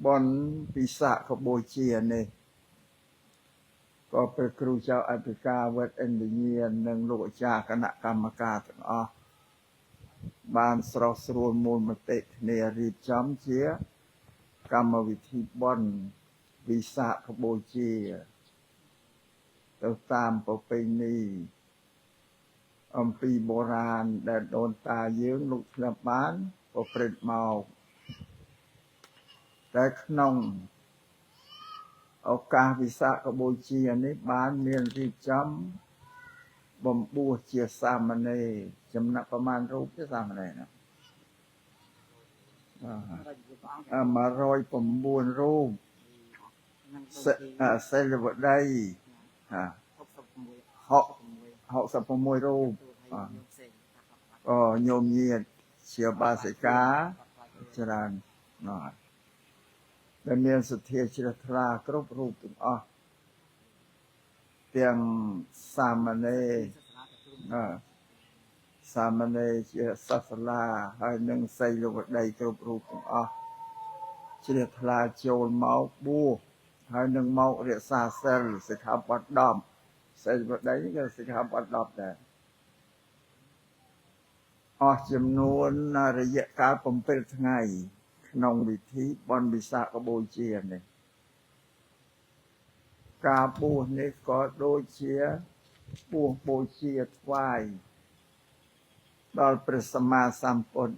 បុណ្យពិសាខបូជានេះក៏ព្រះគ្រូចៅអធិការវត្តឥន្ទញ្ញាណនិងលោកអាចារ្យគណៈកម្មការទាំងអស់បានស្រោះស្រួលមូលមតិគ្នារៀបចំជាកម្មវិធីបុណ្យវិសាខបូជាទៅតាមប្រពៃណីអំពីបុរាណដែលដូនតាយើងលោកធ្លាប់បានប្រព្រឹត្តមកតែក្នុងឱកាសវិសាខបូជានេះបានមានរៀបចំបំពោះជាសាមណេរចំណាក់ប្រមាណរូបទេសាមណេរណា109រូបសិលវតី66រូបអូញោមញាតជាបាសិកាច្រើនណាស់ដែលមានសទ្ធាជ្រះថ្លាគ្រប់រូបទាំងអស់ទាំងសាមណេរសាមណេរជាសាសលាហើយនឹងសីលវតីគ្រប់រូបទាំងអស់ជ្រះថ្លាចូលមកបួសហើយនឹងមករក្សាសិលសិក្ខាបទ10សីលវតីនេះក៏សិក្ខាបទ10ដែរអស់ចំនួនរយៈកាល7ថ្ងៃក្នុងវិធីបុណ្យវិសាខបូជានេះការបួសនេះក៏ដូចជាបួសបូជាថ្វាយដល់ព្រះសម្មាសម្ពុទ្ធ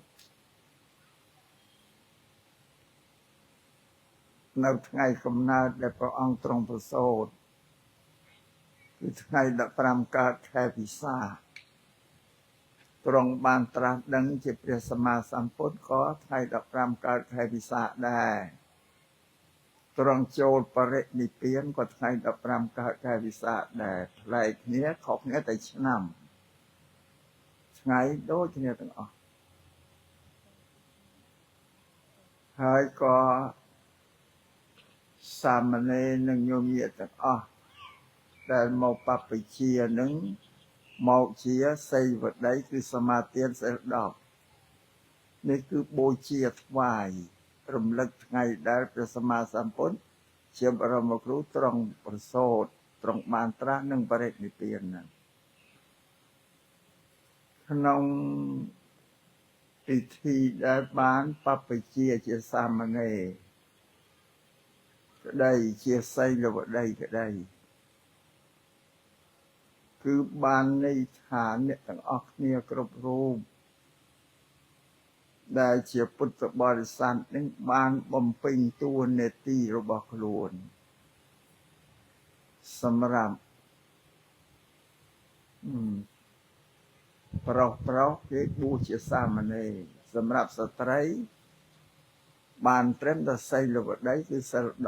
នៅថ្ងៃកំណើតដែលព្រះអង្គទ្រង់ប្រសូតគឺថ្ងៃ15កើតខែពិសាខទ្រង់បានត្រាស់ដឹងជាព្រះសម្មាសម្ពុទ្ធក៏ថ្ងៃ15កើតខែពិសាខដែរទ្រង់ចូលបរិនិព្វានក៏ថ្ងៃ15កើតខែពិសាខដែរប្លែកគ្នាខុសគ្នាតែឆ្នាំថ្ងៃដូចគ្នាទាំងអស់ហើយក៏សាមណេរនិងញោមញាតិទាំងអស់ដែលមកបព្វជិនឹងមកជាសីវតីគឺសមាទានសិល10នេះគឺបូជាថ្វាយរំលឹកថ្ងៃដែលព្រះសម្មាសម្ពុទ្ធជាបរមគ្រូទ្រង់ប្រសូតទ្រង់បានត្រាស់នឹងបរិនិព្វានហ្នឹងក្នុងពិធីដែលបានបព្វជិជាសាមណេរក្តីជាសីលវតីក្តីគឺបានន័យថាអ្នកទាំងអស់គ្នាគ្រប់រូបដែលជាពុទ្ធបរិស័ទនឹងបានបំពេញតួនាទីរបស់ខ្លួនសម្រាប់ប្រុសគេបួសជាសាមណេរសម្រាប់ស្ត្រីបានត្រឹមតែសីលវតីគឺសិល10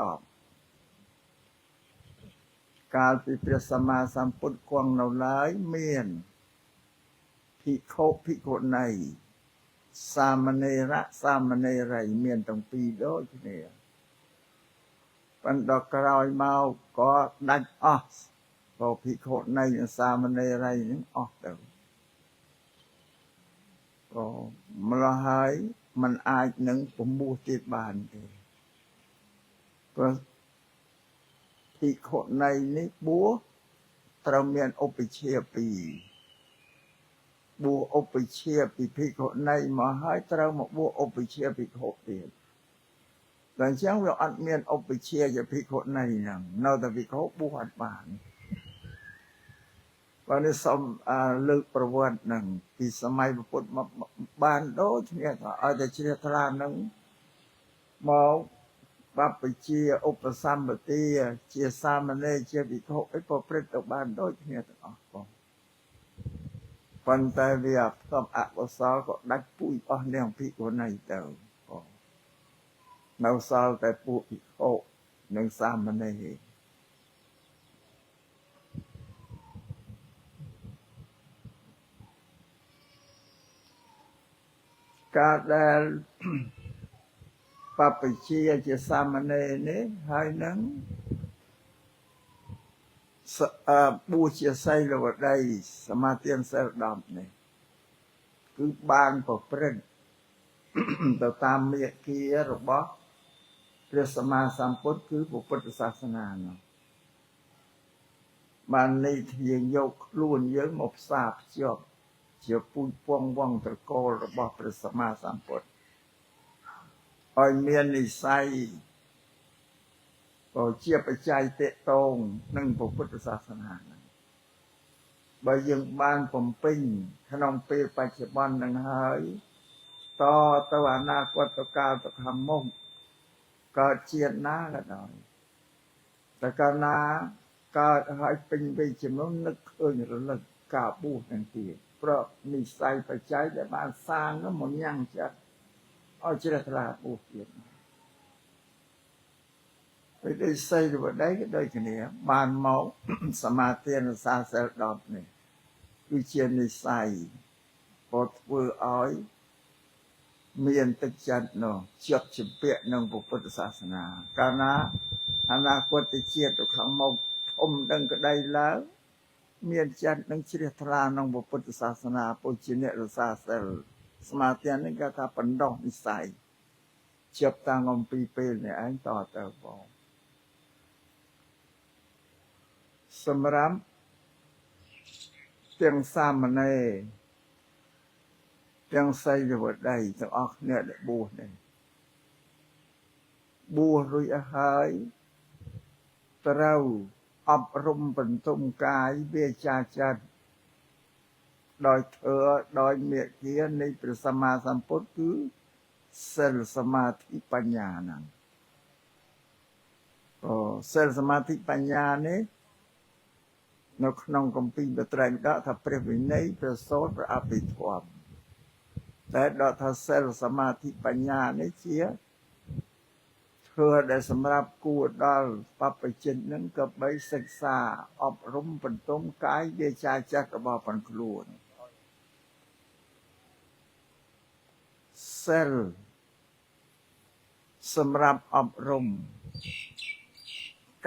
កាលពីព្រះសម្មាសម្ពុទ្ធគង់នៅឡើយមានភិក្ខុភិក្ខុនីសាមណេរៈសាមណេរីមានទាំងពីរដូចគ្នាប៉ុន្តែក្រោយមកក៏ដាច់អស់ក៏ភិក្ខុនីនិងសាមណេរីនឹងអស់ទៅក៏ម្ល៉េះហើយมันអាចនឹងពំពោះទៀតបានទេព្រោះភិក្ខុនីនេះបួសត្រូវមានឧបជាពីរបួសឧបជាពីភិក្ខុនីមកហើយត្រូវមកបួសឧបជាភិក្ខុទៀតតែអញ្ចឹងវាអត់មានឧបជាជាភិក្ខុនីហ្នឹងនៅតែភិក្ខុបួសអត់បានបើនេះសូមលើកប្រវត្តិហ្នឹងពីសម័យពុទ្ធមកបានដូចគ្នាឲ្យតែជ្រះថ្លាហ្នឹងមកបព្វជិឧបសម្បទាជាសាមណេរជាភិក្ខុអីប្រព្រឹត្តទៅបានដូចគ្នាទាំងអស់បងប៉ុន្តែវាផ្សំអកុសលក៏ដាច់ពូជអស់នាងភិក្ខុនីទៅបងនៅសល់តែពួកភិក្ខុនិងសាមណេរការដែលបព្វជិជាសាមណេរនេះហើយនឹងបួសជាសីលវតីសមាទានសិល10នេះគឺបានប្រព្រឹត្តទៅតាមមាគ៌ារបស់ ព្រះសម្មាសម្ពុទ្ធគឺពុទ្ធសាសនានោះបាននេះយើងយកខ្លួនយើងមកផ្សារភ្ជាប់ជាពូជពងវងត្រកូលរបស់ព្រះសម្មាសម្ពុទ្ធឲ្យមាននិស័យក៏ជាបច្ច័យតេតងនឹងពុទ្ធសាសនាហ្នឹងបើយើងបានបំពេញក្នុងពេលបច្ចុប្បន្ននឹងហើយតទៅអនាគតកាលទៅខាងមុខកើតជាតិណាក៏ដោយតែកាលណាកើតហើយពេញវ័យចំនួននឹកឃើញរលឹកការបួសទាំងទៀតព្រោះនិស័យបច្ច័យដែលបានសាងនោះមកញ៉ាំងចិត្តឲ្យជ្រះថ្លាបួសទៀតពេលដូចសីលវតីក៏ដូចគ្នាបានមកសមាធិនុសាសិល10នេះគឺជានិស័យក៏ធ្វើឲ្យមានទឹកចិត្តនោះជាប់ជំពាក់នឹងពុទ្ធសាសនាកាលណាអនាគតជាតិទៅខាងមុខធំដឹងក្តីឡើងមានចិត្តនឹងជ្រះថ្លាក្នុងពុទ្ធសាសនាពុជាអ្នករសាសិលសមាធិនេះគេថាបណ្ដោះនិស័យជាប់តាំងអំពីពេលនេះឯងតទៅបងសម្រាប់ទាំងសាមណេរទាំងសីលវតីទាំងអស់គ្នាដែលបួសនេះបួសរួចហើយត្រូវអប់រំបន្ទុំកាយវាចាចិត្តដោយធ្វើដោយមេគានៃព្រះសម្មាសម្ពុទ្ធគឺសិលសមាធិបញ្ញាហ្នឹងអូសិលសមាធិបញ្ញានេះនៅក្នុងគម្ពីរបត្រៃដកថាព្រះវិន័យព្រះសូត្រព្រះអភិធម្មតែដកថាសិលសមាធិបញ្ញានេះជាធ្វើដែលសម្រាប់គួរដល់បព្វជិតនឹងក៏បីសិក្សាអប់រំបន្ទុំកាយវាចាចិត្តរបស់ប៉ុនខ្លួនសិលសម្រាប់អប់រំ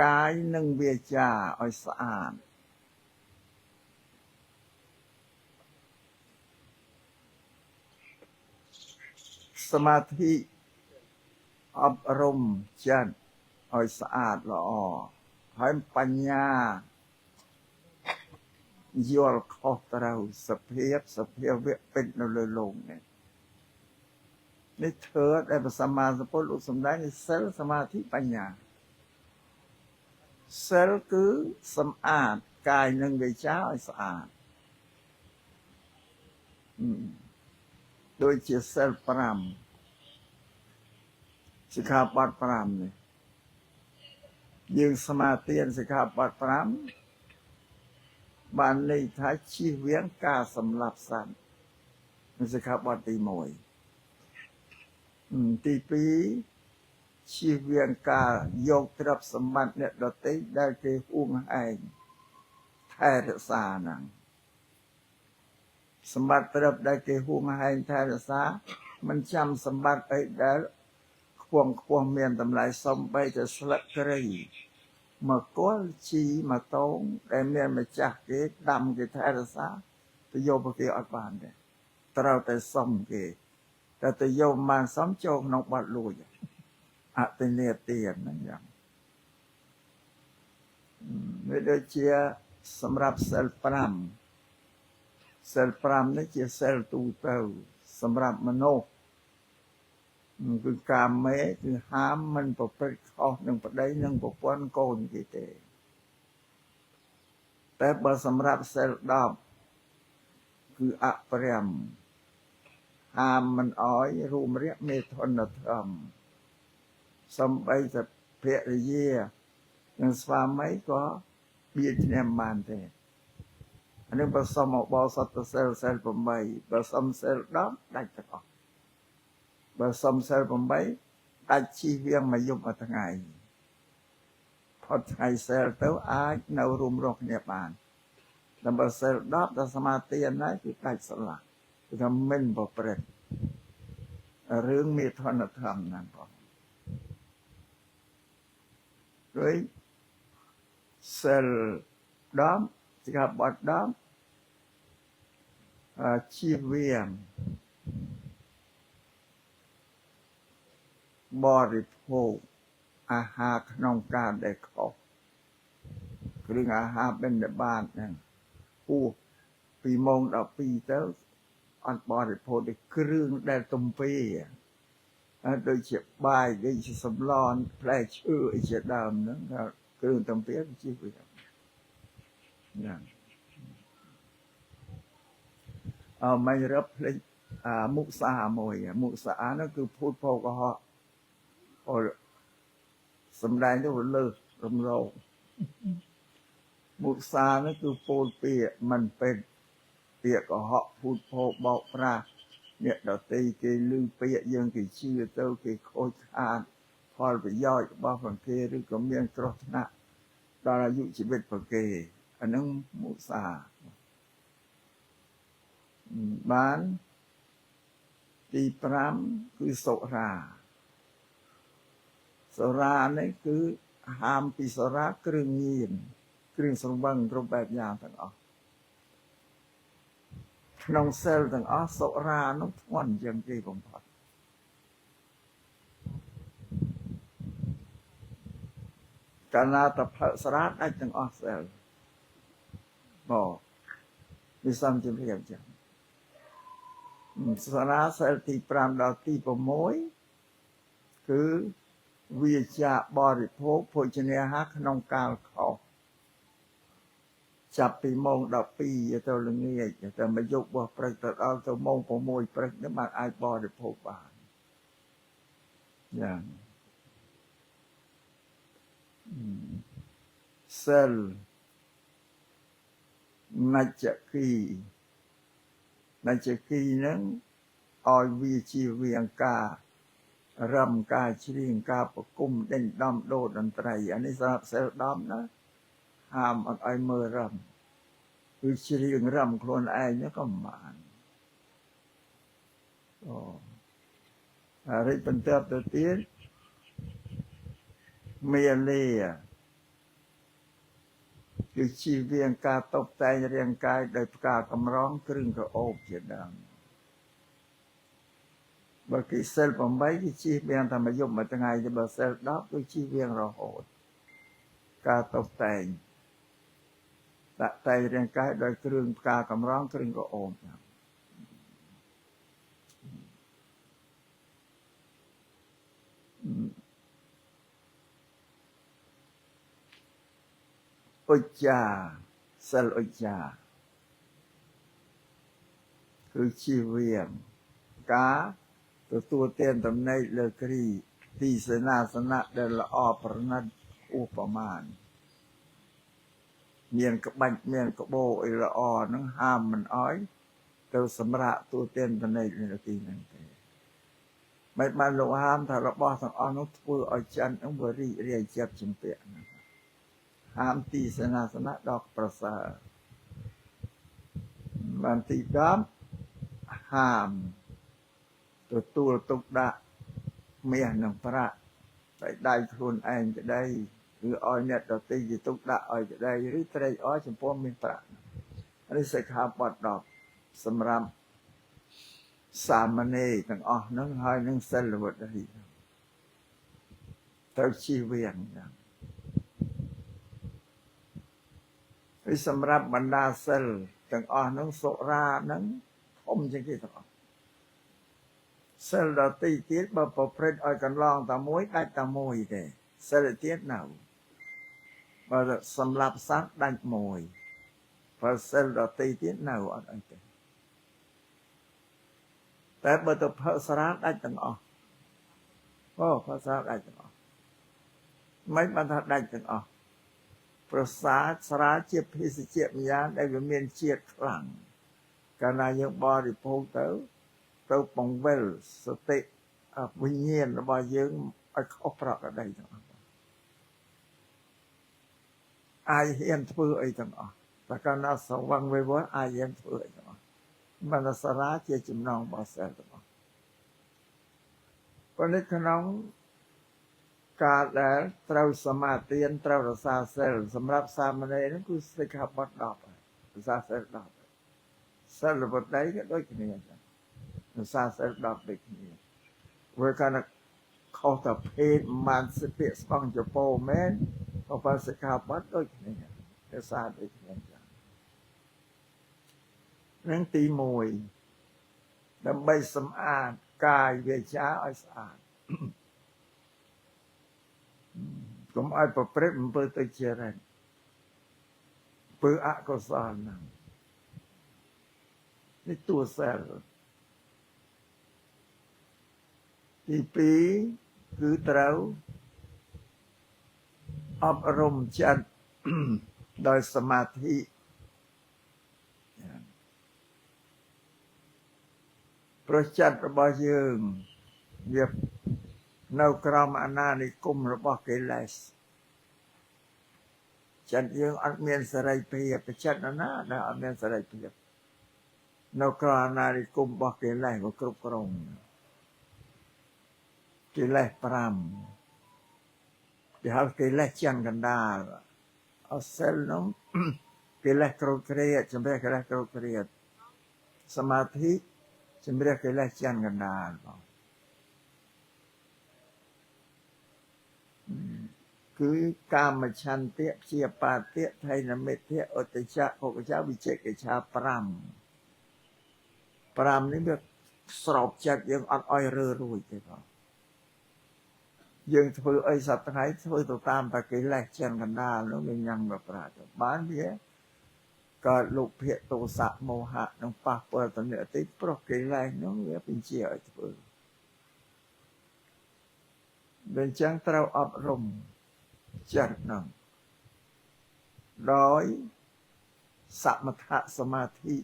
កាយនិងវាចាឲ្យស្អាតសមាធិអប់រំចិត្តឲ្យស្អាតល្អហើយបញ្ញាយល់ខុសត្រូវសភាពសភាវៈពេញនៅលើលោកនេះនេះធ្វើដែលព្រះសម្មាសម្ពុទ្ធលោកសម្ដែងនៃសិលសមាធិបញ្ញាសិលគឺសម្អាតកាយនិងវាចាឲ្យស្អាតដូចជាសិល5សិក្ខាបទ5នេះយើងសមាទានសិក្ខាបទ5បានន័យថាជៀសវាងការសម្លាប់សត្វសិក្ខាបទទី1ទី2ជៀសវាងការយកទ្រព្យសម្បត្តិអ្នកដទៃដែលគេហួងហែងថែរក្សាហ្នឹងសម្បត្តិទ្រព្យដែលគេហួងហែងថែរក្សាមិនចាំសម្បត្តិអីដែលខ្ពង់ខ្ពស់មានតម្លៃសំបីតែស្លឹកគ្រៃមកគល់ជីមកតងដែលមានម្ចាស់គេដាំគេថែរក្សាទៅយកប្រគេអត់បានទេត្រូវតែសុំគេតែទៅយកបានសុំចូលក្នុងបាត់លួចអតិនេទានហ្នឹងយ៉ាងវាដូចជាសម្រាប់សិល5សិល5នេះជាសិលទូទៅសម្រាប់មនុស្សគឺកាមេគឺហាមមិនប្រព្រឹត្តខុសនឹងប្តីនិងប្រពន្ធកូនគេទេតែបើសម្រាប់សិល10គឺអព្រាមហាមមិនអោយរួមរយៈមេធនធម្មសំបីតែភរិយានិងស្វាមីក៏បៀតគ្នាមិនបានទេអានេះបើសុំមកបោសតសិលសិល8បើសុំសិល10ដាច់ទាំងអស់បើសុំសិល8ដាច់ជិះវៀងមួយយប់មួយថ្ងៃផុតថ្ងៃសិលទៅអាចនៅរួមរស់គ្នាបានតែបើសិល10ដល់សមាធិណាគឺដាច់ស្រឡះគឺថាមិនប្រព្រឹត្តរឿងមេធនធម្មហ្នឹងបង rồi សិល10សិក្ខាបទ10ជៀសវាងបរិភោគ អាហារក្នុងការដែលខុសគ្រឿងអាហារបិណ្ឌបាតហ្នឹងពោះពីម៉ោង12ទៅអត់បរិភោគទេគ្រឿងដែលទំពាដូចជាបាយដូចជាសម្លផ្លែឈើអីជាដើមហ្នឹងគ្រឿងទំពាវាជាវាហ្នឹងអឺមិនរឹបភ្លេចមុសាមួយមុសាហ្នឹងគឺភូតភោកុហកអូសំដែងទៅលើសរំលោងមុសាហ្នឹងគឺពោលពាក្យមិនពេញពាក្យកុហកភូតភោបោកប្រាស់អ្នកដទៃគេឮពាក្យយើងគេជឿទៅគេខូចខាតផលប្រយោជន៍របស់ប្រគេឬក៏មានគ្រោះថ្នាក់ដល់អាយុជីវិតប្រគេអានឹងមុសាបានទី5គឺសុរាសុរានេះគឺហាមពីសុរាគ្រឿងញៀនគ្រឿងស្រវឹងគ្រប់បែបយ៉ាងទាំងអស់ក្នុងសិលទាំងអស់សុរានោះធ្ងន់ជាងគេបំផុតកាលណាតផឹកស្រាដាច់ទាំងអស់សិលបវាសំជំរាបចឹងសុរាសិលទី5ដល់ទី6គឺវាជាបរិភោគភោជនាហារក្នុងកាលខុសចាប់ពីម៉ោង12ទៅល្ងាចទៅមកយប់បោះព្រឹកទៅដល់ទៅម៉ោង6ព្រឹកនេះបានអាចបរិភោគបានយ៉ាងសិលនច្ចគីនច្ចគីហ្នឹងឲ្យវាជាវាអង្ការរំការច្រៀងការប្រគំដេញដំដូរតន្ត្រីអានេះសម្រាប់សិល10ណាហាមអត់ឲ្យមើលរំគឺច្រៀងរំខ្លួនឯងហ្នឹងក៏មិនបានអូហើយបន្ទាប់ទៅទៀតមេលាគឺជាវាងការតុបតែងរាងកាយដោយផ្កាកម្រងគ្រឿងក្រអូបជាដើមបើគេសិល8គេជៀសវាងតែមួយយប់មួយថ្ងៃទេបើសិល10គឺជៀសវាងរហូតការតុបតែងដាក់តែងរាងកាយដោយគ្រឿងផ្កាកម្រងគ្រឿងក្រអូបឧច្ចាសិលឧច្ចាគឺជាវាងការទទួលទានចំណីលើគ្រីទីសេនាសនៈដែលល្អប្រណិតឧបមាមានក្បាច់មានក្បូរអីល្អហ្នឹងហាមមិនអោយទៅសម្រាប់ទទួលទានចំណីលើទីហ្នឹងទេមិនបានលោកហាមថារបស់ទាំងអស់នោះធ្វើឲ្យចិនហ្នឹងវារីករាយចិត្តជំពាក់ហ្នឹងហាមទីសេនាសនៈដល់ប្រសើរបានទី10ហាមទទួលទុកដាក់មាសនិងប្រាក់ដោយដៃខ្លួនឯងក្តីឬឲ្យអ្នកដទៃជាទុកដាក់ឲ្យក្តីឬត្រេកអរចំពោះមាសប្រាក់នេះសិក្ខាបទ10សម្រាប់សាមណេរទាំងអស់ហ្នឹងហើយនឹងសិលវតីត្រូវជៀសវាងចឹងហើយសម្រាប់បណ្ដាសិលទាំងអស់ហ្នឹងសុរាហ្នឹងធំជាងគេទាំងអស់សិលដទៃទៀតបើប្រព្រឹត្តឲ្យកន្លងតែមួយដាច់តែមួយទេសិលទៀតនៅបើសម្រាប់សត្វដាច់មួយបើសិលដទៃទៀតនៅអត់អីទេតែបើទៅផឹកស្រាដាច់ទាំងអស់អូផឹកស្រាដាច់ទាំងអស់មិនបានថាដាច់ទាំងអស់ប្រសាទស្រាជាភេសជ្ជៈម្យ៉ាងដែលវាមានជាតិខ្លាំងកាលណាយើងបរិភោគទៅទៅបង្វិលសតិវិញ្ញាណរបស់យើងឲ្យខុសប្រក្រតីទាំងអស់អាចហ៊ានធ្វើអីទាំងអស់តែកាលណាសវឹងវិវត្តអាចហ៊ានធ្វើអីទាំងអស់មនសរាជាចំណងរបស់សិលទាំងអស់ប៉ុន្តែក្នុងការដែលត្រូវសមាទានត្រូវរក្សាសិលសម្រាប់សាមណេរហ្នឹងគឺសិក្ខាបទ10រក្សាសិល10សិលវតីក៏ដូចគ្នាចឹងរក្សាសិល10ដូចគ្នាវាកាល ខុសតែភេទមិនបានសិពាកស្បង់ចពោមែនក៏ប៉ុន្តែសិក្ខាបទដូចគ្នាភាសាដូចគ្នាចឹងនឹងទី1ដើម្បីសម្អាតកាយវាចាឲ្យស្អាតកុំឲ្យប្រព្រឹត្តអំពើទុច្ចរិតអំពើអកុសលហ្នឹងនេះតួសិលទី2គឺត្រូវអប់រំចិត្តដោយសមាធិព្រោះចិត្តរបស់យើងវានៅក្រោមអាណានិគមរបស់កិលេសចិត្តយើងអត់មានសេរីភាពចិត្តណាដែលអត់មានសេរីភាពនៅក្រោមអាណានិគមរបស់កិលេសក៏គ្រប់គ្រងកិលេស5គេហៅកិលេសចង្កណ្ដាលអសិលនោះកិលេសក្រោធក្រៀតជំរះកិលេសក្រោធក្រៀតសមាធិជំរះកិលេសចង្កណ្ដាលបងគឺកាមឆន្ទៈព្យាបាទៈថៃនមិទ្ធៈឧត្តចៈកុកចៈវិជកិច្ឆា5 5នេះវាស្របចិត្តយើងអត់ឲ្យរើរួចទេបងយើងធ្វើអីសប្តាហ៍ថ្ងៃធ្វើទៅតាមតែកិលេសចង្កណ្ដាលនោះវាញ៉ាំមកប្រាទៅបានវាកើតលោភៈទោសៈមោហៈនឹងប៉ះពាល់ទៅអ្នកទីប្រុសកិលេសនោះវាបញ្ជាឲ្យធ្វើដូច្នេះត្រូវអប់រំចិត្តនឹងដោយសមថសមាធិ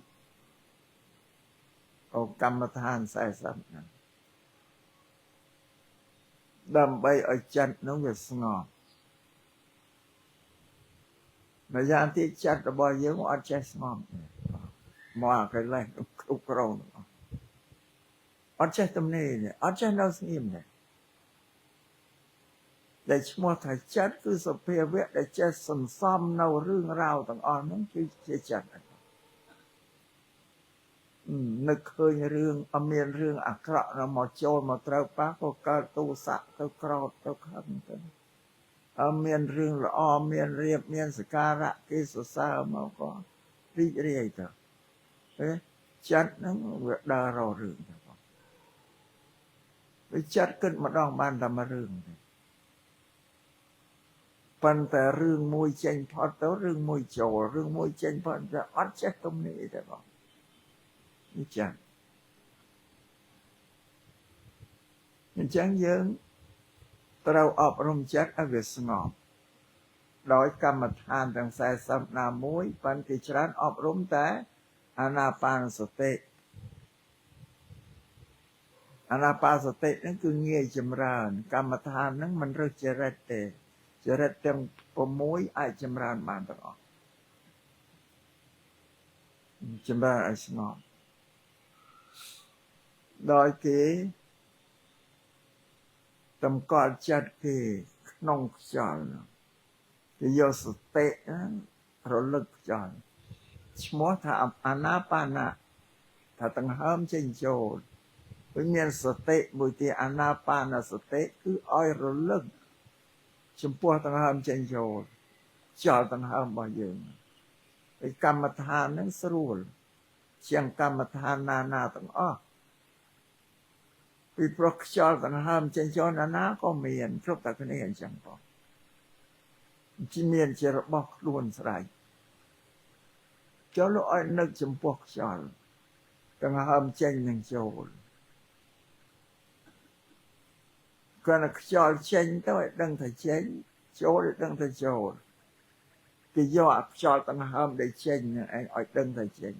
អូកម្មដ្ឋាន40ហ្នឹងដើម្បីឲ្យចិត្តនោះវាស្ងប់ម្យ៉ាងទៀតចិត្តរបស់យើងអត់ចេះស្ងប់ទេមកអាកិលេសគ្រប់គ្រងអត់ចេះទំនេរទេអត់ចេះនៅស្ងៀមទេដែលឈ្មោះថាចិត្តគឺសភាវៈដែលចេះសន្សំនៅរឿងរ៉ាវទាំងអស់ហ្នឹងគឺជាចិត្តនឹកឃើញរឿងអត់មានរឿងអាក្រក់នៅមកចូលមកត្រូវប៉ះក៏កើតទោសៈទៅក្រោធទៅខឹងទៅអត់មានរឿងល្អមានរៀបមានសក្ការៈគេសរសើរមកក៏រីករាយទៅទេចិត្តហ្នឹងវាដើររករឿងទៅបងវាចិត្តគិតម្ដងបានតែមួយរឿងទេប៉ុន្តែរឿងមួយចេញផុតទៅរឿងមួយចូលរឿងមួយចេញផុតទៅអត់ចេះទំនេរទេបងនេះចឹងអញ្ចឹងយើងត្រូវអប់រំចិត្តឲ្យវាស្ងប់ដោយកម្មដ្ឋានទាំង40ណាមួយប៉ុន្តែគេច្រើនអប់រំតែអានាបានសតិអានាបានសតិហ្នឹងគឺងាយចម្រើនកម្មដ្ឋានហ្នឹងមិនរើសចរិតទេចរិតទាំង6អាចចម្រើនបានទាំងអស់ចម្រើនឲ្យស្ងប់ដោយគេតម្កល់ចិត្តគេក្នុងខ្យល់គេយកសតិរលឹកខ្យល់ឈ្មោះថាអានាបាណៈថាដង្ហើមចេញចូលវាមានសតិមួយទៀតអានាបានសតិគឺឲ្យរលឹកចំពោះដង្ហើមចេញចូលខ្យល់ដង្ហើមរបស់យើងហើយកម្មដ្ឋានហ្នឹងស្រួលជាងកម្មដ្ឋានណាណាទាំងអស់ពីព្រោះខ្យល់ដង្ហើមចេញចូលណាណាក៏មានគ្រប់តែគ្នាអញ្ចឹងបងជាមានជារបស់ខ្លួនស្រេចចូលលោកឲ្យនឹកចំពោះខ្យល់ដង្ហើមចេញនឹងចូលគាត់ខ្យល់ចេញទៅឲ្យដឹងថាចេញចូលឲ្យដឹងថាចូលគេយកអាខ្យល់ដង្ហើមដែលចេញនឹងឯងឲ្យដឹងថាចេញ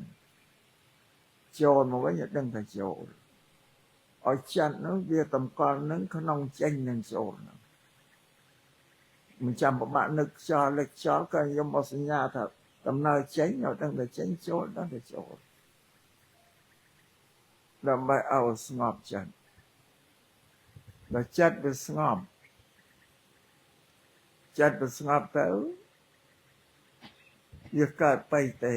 ចូលមកវិញឲ្យដឹងថាចូលឲ្យចិត្តនោះវាតម្កល់នឹងក្នុងចេញនឹងចូលហ្នឹងមិនចាំពិបាកនឹកខ្យល់លេចខ្យល់ក៏ខ្ញុំមកសញ្ញាថាដំណើរចេញឲ្យដឹងថាចេញចូលដឹងថាចូលដើម្បីឲ្យស្ងប់ចិត្តដល់ចិត្តវាស្ងប់ចិត្តវាស្ងប់ទៅវាកើតបៃតិ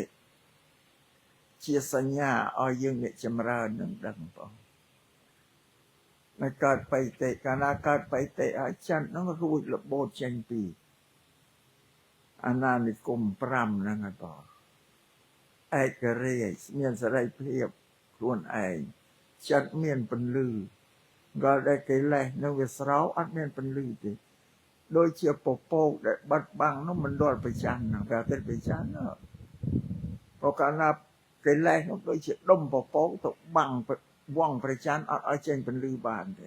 ជាសញ្ញាឲ្យយើងអ្នកចម្រើននឹងដឹងបង នៅកើតបៃតិកាលណាកើតបៃតិហើយចិត្តហ្នឹងរួចរបូតចេញពីអាណានិគម5ហ្នឹងហើយបងឯករាជ្យមានសេរីភាពខ្លួនឯងចិត្តមានពន្លឺក៏ដែលកិលេសនៅវាស្រោអត់មានពន្លឺទេដូចជាពពកដែលបិទបាំងនោះមិនដល់ប្រច័នហ្នឹងព្រះអាទិត្យប្រច័ននោះព្រោះកាលណាកិលេសនោះដូចជាដុំពពកទៅបាំងវងប្រច័នអត់ឲ្យចេញពន្លឺបានទេ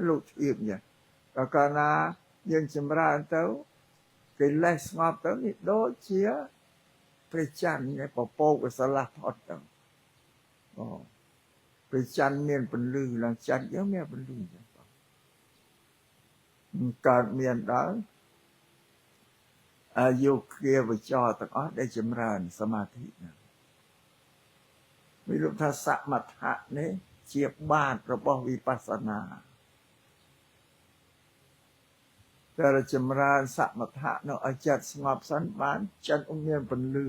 លោកធៀបចឹងដល់កាលណាយើងចម្រើនទៅកិលេសស្ងប់ទៅនេះដូចជាព្រះច័ន្ទនេះពពកវាស្រឡះផុតទៅបងព្រះច័ន្ទមានពន្លឺឡើងចិត្តយើងមានពន្លឺចឹងកើតមានដល់អាយុគាវចរទាំងអស់ដែលចម្រើនសមាធិហ្នឹងវិរុទ្ធថាសមថៈនេះជាបាតរបស់វិបស្សនាតែចម្រើនសមថៈនៅឲ្យចិត្តស្ងប់សិនបានចិត្តមានពន្លឺ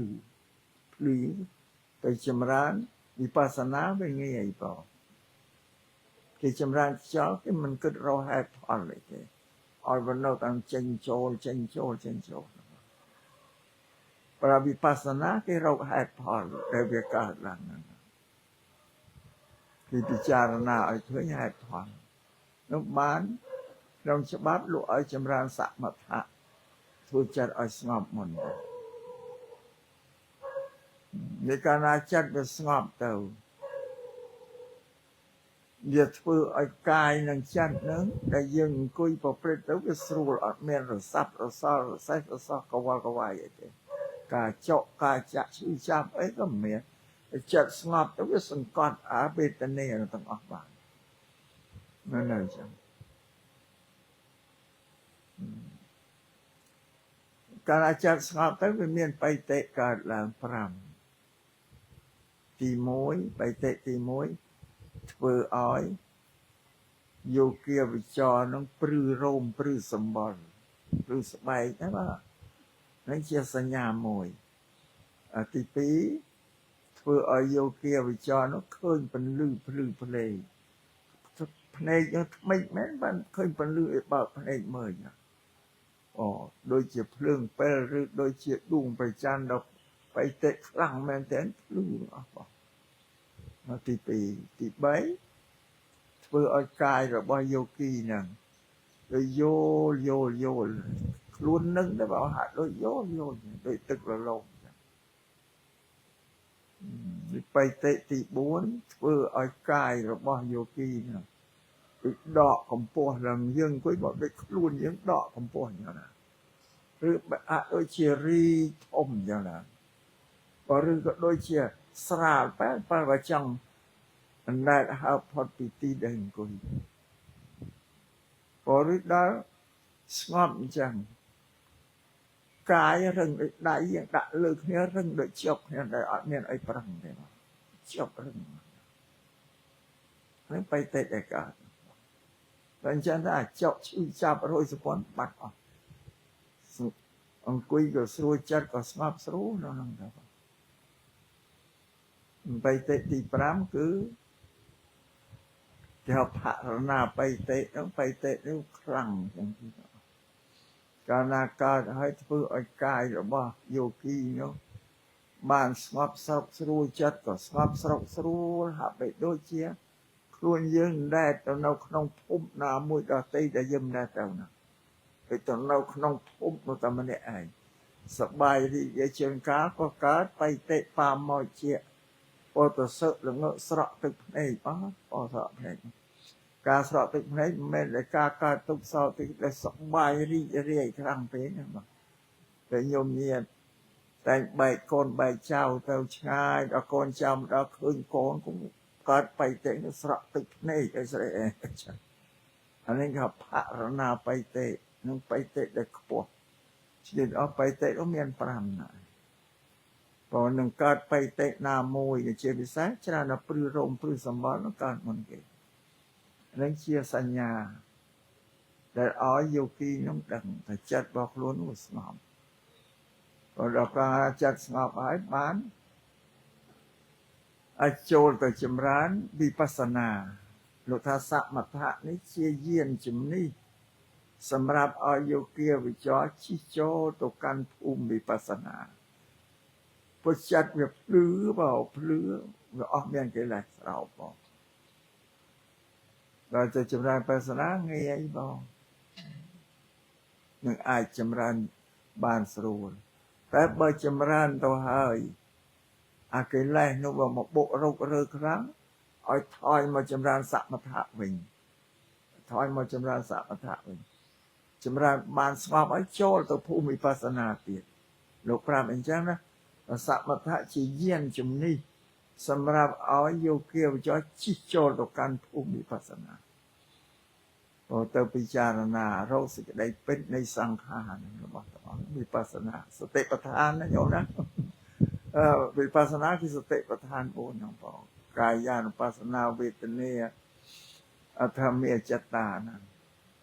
ភ្លឺទៅចម្រើនវិបស្សនាវាងាយបងគេចម្រើនខ្យល់គេមិនគិតរកហេតុផលទេឲ្យវានៅតាមចេញចូលចេញចូលចេញចូលប្រវិបស្សនាគេរកហេតុផលដែលវាកើតឡើងហ្នឹងគេពិចារណាឲ្យឃើញហេតុផលនោះបានក្នុងច្បាប់លោកឲ្យចម្រើនសមថៈធ្វើចិត្តឲ្យស្ងប់មុនទៅនៃកាលណាចិត្តវាស្ងប់ទៅវាធ្វើឲ្យកាយនិងចិត្តនឹងដែលយើងអង្គុយប្រព្រឹត្តទៅវាស្រួលអត់មានរសាប់រសល់រសេះរសោះកវល់កវាយអីទេការចុកការចាក់ឈឺចាប់អីក៏មានចិត្តស្ងប់ទៅវាសង្កត់អាវេទនាទាំងអស់បាននៅចឹងកាលចិត្តស្ងប់ទៅវាមានបៃតិកើតឡើង5ទី1បៃតិទី1ធ្វើឲ្យយោគាវិចរនឹងព្រឺរោមព្រឺសម្បល់ព្រឺស្បែកណាបាទហ្នឹងជាសញ្ញាមួយទី2ធ្វើឲ្យយោគាវិចរនោះឃើញពន្លឺភ្លឺភ្លេងភ្នែកយើងថ្មិចមែនបានឃើញពន្លឺឲ្យបើកភ្នែកមើលអូដូចជាភ្លើងពិលឬដូចជាដួងប្រច័នដល់បៃតិខ្លាំងមែនទែនភ្លឺអស់បងមកទី2ទី3ធ្វើឲ្យកាយរបស់យោគីហ្នឹងដូចយោលយោលយោលខ្លួននឹងទៅបើហាក់ដូចយោលយោលដូចទឹករលោងចឹងបៃតិទី4ធ្វើឲ្យកាយរបស់យោគីហ្នឹងដូចដកកម្ពស់ឡើងយើងអង្គុយមកដូចខ្លួនយើងដកកម្ពស់ចឹងណាឬអាចដូចជារីធំចឹងណាបើឬក៏ដូចជាស្រាលបែបបើចង់អណ្ដែតហើបផុតពីទីដែលអង្គុយបើឬដល់ស្ងប់អញ្ចឹងកាយរឹងដូចដៃយើងដាក់លើគ្នារឹងដូចជាប់គ្នាដែលអត់មានអីប្រឹងទេជាប់រឹងហ្នឹងបៃតិដែលកើតតែអញ្ចឹងថាអាចុកឈឺចាប់រយសពន់បាត់អស់អង្គុយក៏ស្រួលចិត្តក៏ស្ងប់ស្រួលនៅហ្នឹងទៅបៃតិទី5គឺគេហៅភរណាបៃតិហ្នឹងបៃតិនេះខ្លាំងចឹងកាលណាកើតហើយធ្វើឲ្យកាយរបស់យោគីនោះបានស្ងប់ស្រុកស្រួលចិត្តក៏ស្ងប់ស្រុកស្រួលហាក់បីដូចជាខ្លួនយើងដែលទៅនៅក្នុងភពណាមួយដទៃដែលយើងមិនដែលទៅណាទៅនៅក្នុងភពនោះតែម្នាក់ឯងសបាយរីករាយជាងកាលក៏កើតបៃតិបាមកជាពោតសឹកល្ងឹកស្រក់ទឹកភ្នែកអស់ពោស្រក់ភ្នែកការស្រក់ទឹកភ្នែកមិនមែនតែការកើតទុក្ខសោកទឹកដែលសបាយរីករាយខ្លាំងពេកណាបាទតែញោមញាតតែបែកកូនបែកចៅទៅឆ្ងាយដល់កូនចៅមកដល់ឃើញកូនក៏កើតបៃតិនឹងស្រក់ទឹកភ្នែកអីស្អីអានេះគេភរណាបៃតិនឹងបៃតិដែលខ្ពស់ជាអស់បៃតិនោះមាន5ណាបើនឹងកើតបៃតិណាមួយជាពិសេសច្រើនដល់ព្រឺរោមព្រឺសម្បល់នឹងកើតមុនគេនឹងជាសញ្ញាដែលឲ្យយោគីនឹងដឹងថាចិត្តរបស់ខ្លួននោះស្ងប់បើដល់ការចិត្តស្ងប់ហើយបានអាចចូលទៅចម្រើនវិបស្សនា លោកថាសមថៈនេះជាយានជំនិះសម្រាប់ឲ្យយោគាវិចរជិះចូលទៅកាន់ភូមិវិបស្សនាព្រោះចិត្តវាភ្លឺបើភ្លឺវាអស់មានកិលេសស្រោបបងដល់ទៅចម្រើនបស្សនាងាយបងនឹងអាចចម្រើនបានស្រួលតែបើចម្រើនទៅហើយអាកិលេសនោះវាមកបុករុករើខ្លាំងឲ្យថយមកចម្រើនសមថៈវិញថយមកចម្រើនសមថៈវិញចម្រើនបានស្ងប់ឲ្យចូលទៅភូមិវិបស្សនាទៀតលោកប្រាប់អញ្ចឹងណាសមថៈជាយានជំនិះសម្រាប់ឲ្យយោគាវចរជិះចូលទៅកាន់ភូមិវិបស្សនាព្រោះទៅពិចារណារកសេចក្តីពិតនៃសង្ខាររបស់ទាំងអស់វិបស្សនាសតិប្បដ្ឋានណាញោមណាវិបស្សនាគឺសតិប្បដ្ឋាន4ហ្នឹងបងកាយានុបស្សនាវេទនាអធម្មាចិត្តតាហ្នឹង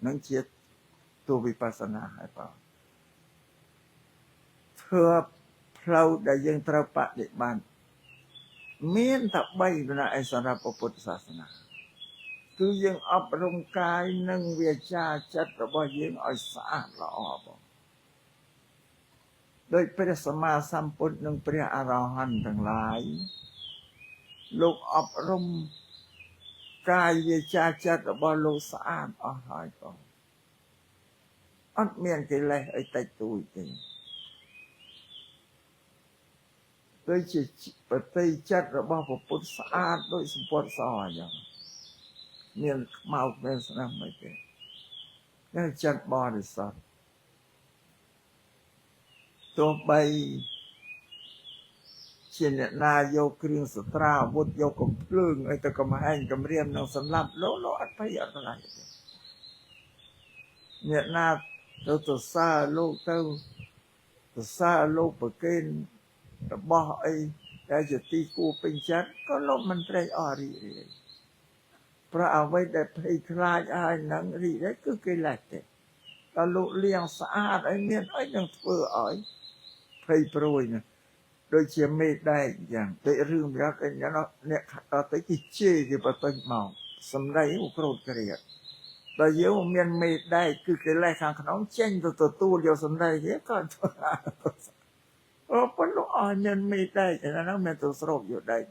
នឹងជាតួវិបស្សនាហើយបងធ្វើផ្លូវដែលយើងត្រូវបដិបត្តិមានតែ3ណាឯសម្រាប់ពុទ្ធសាសនាគឺយើងអប់រំកាយនិងវាចាចិត្តរបស់យើងឲ្យស្អាតល្អបងដោយព្រះសម្មាសម្ពុទ្ធនិងព្រះអរហន្តទាំងឡាយលោកអប់រំកាយវាចាចិត្តរបស់លោកស្អាតអស់ហើយបងអត់មានកិលេសអីតិចតួចទេដូចជាបតិចិត្តរបស់ពុទ្ធស្អាតដូចសម្ពត់សអញ្ចឹងមានខ្មៅមានស្នាមអីទេនេះចិត្តបរិសុទ្ធទោះបីជាអ្នកណាយកគ្រឿងសត្រាអាវុធយកកំភ្លើងអីទៅកំហែងកំរាមនឹងសម្លាប់លោកលោកអត់ភ័យអត់ខ្លាចទេអ្នកណាទៅសរសើរលោកទៅសរសើរលោកប្រគេនរបស់អីដែលជាទីគួរពេញចិត្តក៏លោកមិនត្រេកអររីករាយព្រោះអ្វីដែលភ័យខ្លាចហើយនឹងរីករាយគឺកិលេសទេដល់លោកលាងស្អាតឲ្យមានអីនឹងធ្វើឲ្យភ័យព្រួយណាដូចជាមេដែកអញ្ចឹងដូចរឿងប្រាប់អីអ្នកអត់ទៅគេជេរគេបន្ទិញមកសម្ដីក្រោធក្រៀតដល់យើងមានមេដែកគឺកិលេសខាងក្នុងចេញទៅទទួលយកសម្ដីគេក៏អូប៉ុន្តែអស់មានមេដែកហ្នឹងមានទៅស្រូបយកដែក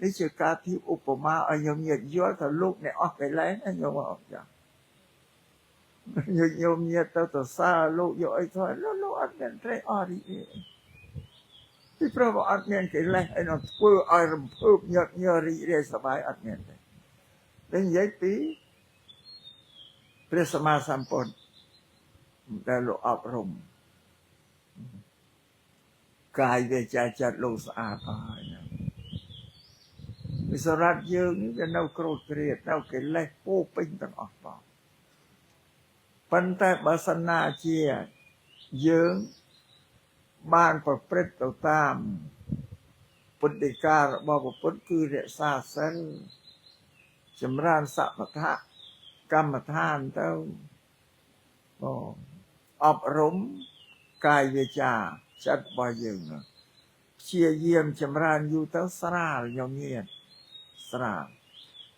នេះជាការធៀបឧបមាឲ្យញោមញាតយល់ថាលោកអ្នកអស់កិលេសណាញោមអត់ចាញោមញាតទៅទៅសើលោកយកអីទៅលោកអត់មានត្រេកអររីករាយពីព្រោះអត់មានកិលេសអីនោះធ្វើឲ្យរំភើបញាត់ញ័ររីករាយសប្បាយអត់មានទេតែនិយាយពីព្រះសម្មាសម្ពុទ្ធដែលលោកអប់រំកាយវាចាចិត្តលោកស្អាតអស់ហើយណាវិសរៈយើងនេះវានៅក្រោធក្រៀតនៅកិលេសពោពេញទាំងអស់បងប៉ុន្តែបើសិនណាជាយើងបានប្រព្រឹត្តទៅតាមពុទ្ធដីការបស់ពុទ្ធគឺរក្សាសិលចម្រើនសមថៈកម្មដ្ឋានទៅបងអប់រំកាយវាចាចិត្តរបស់យើងព្យាយាមចម្រើនយូរទៅស្រាលញញៀតស្រាល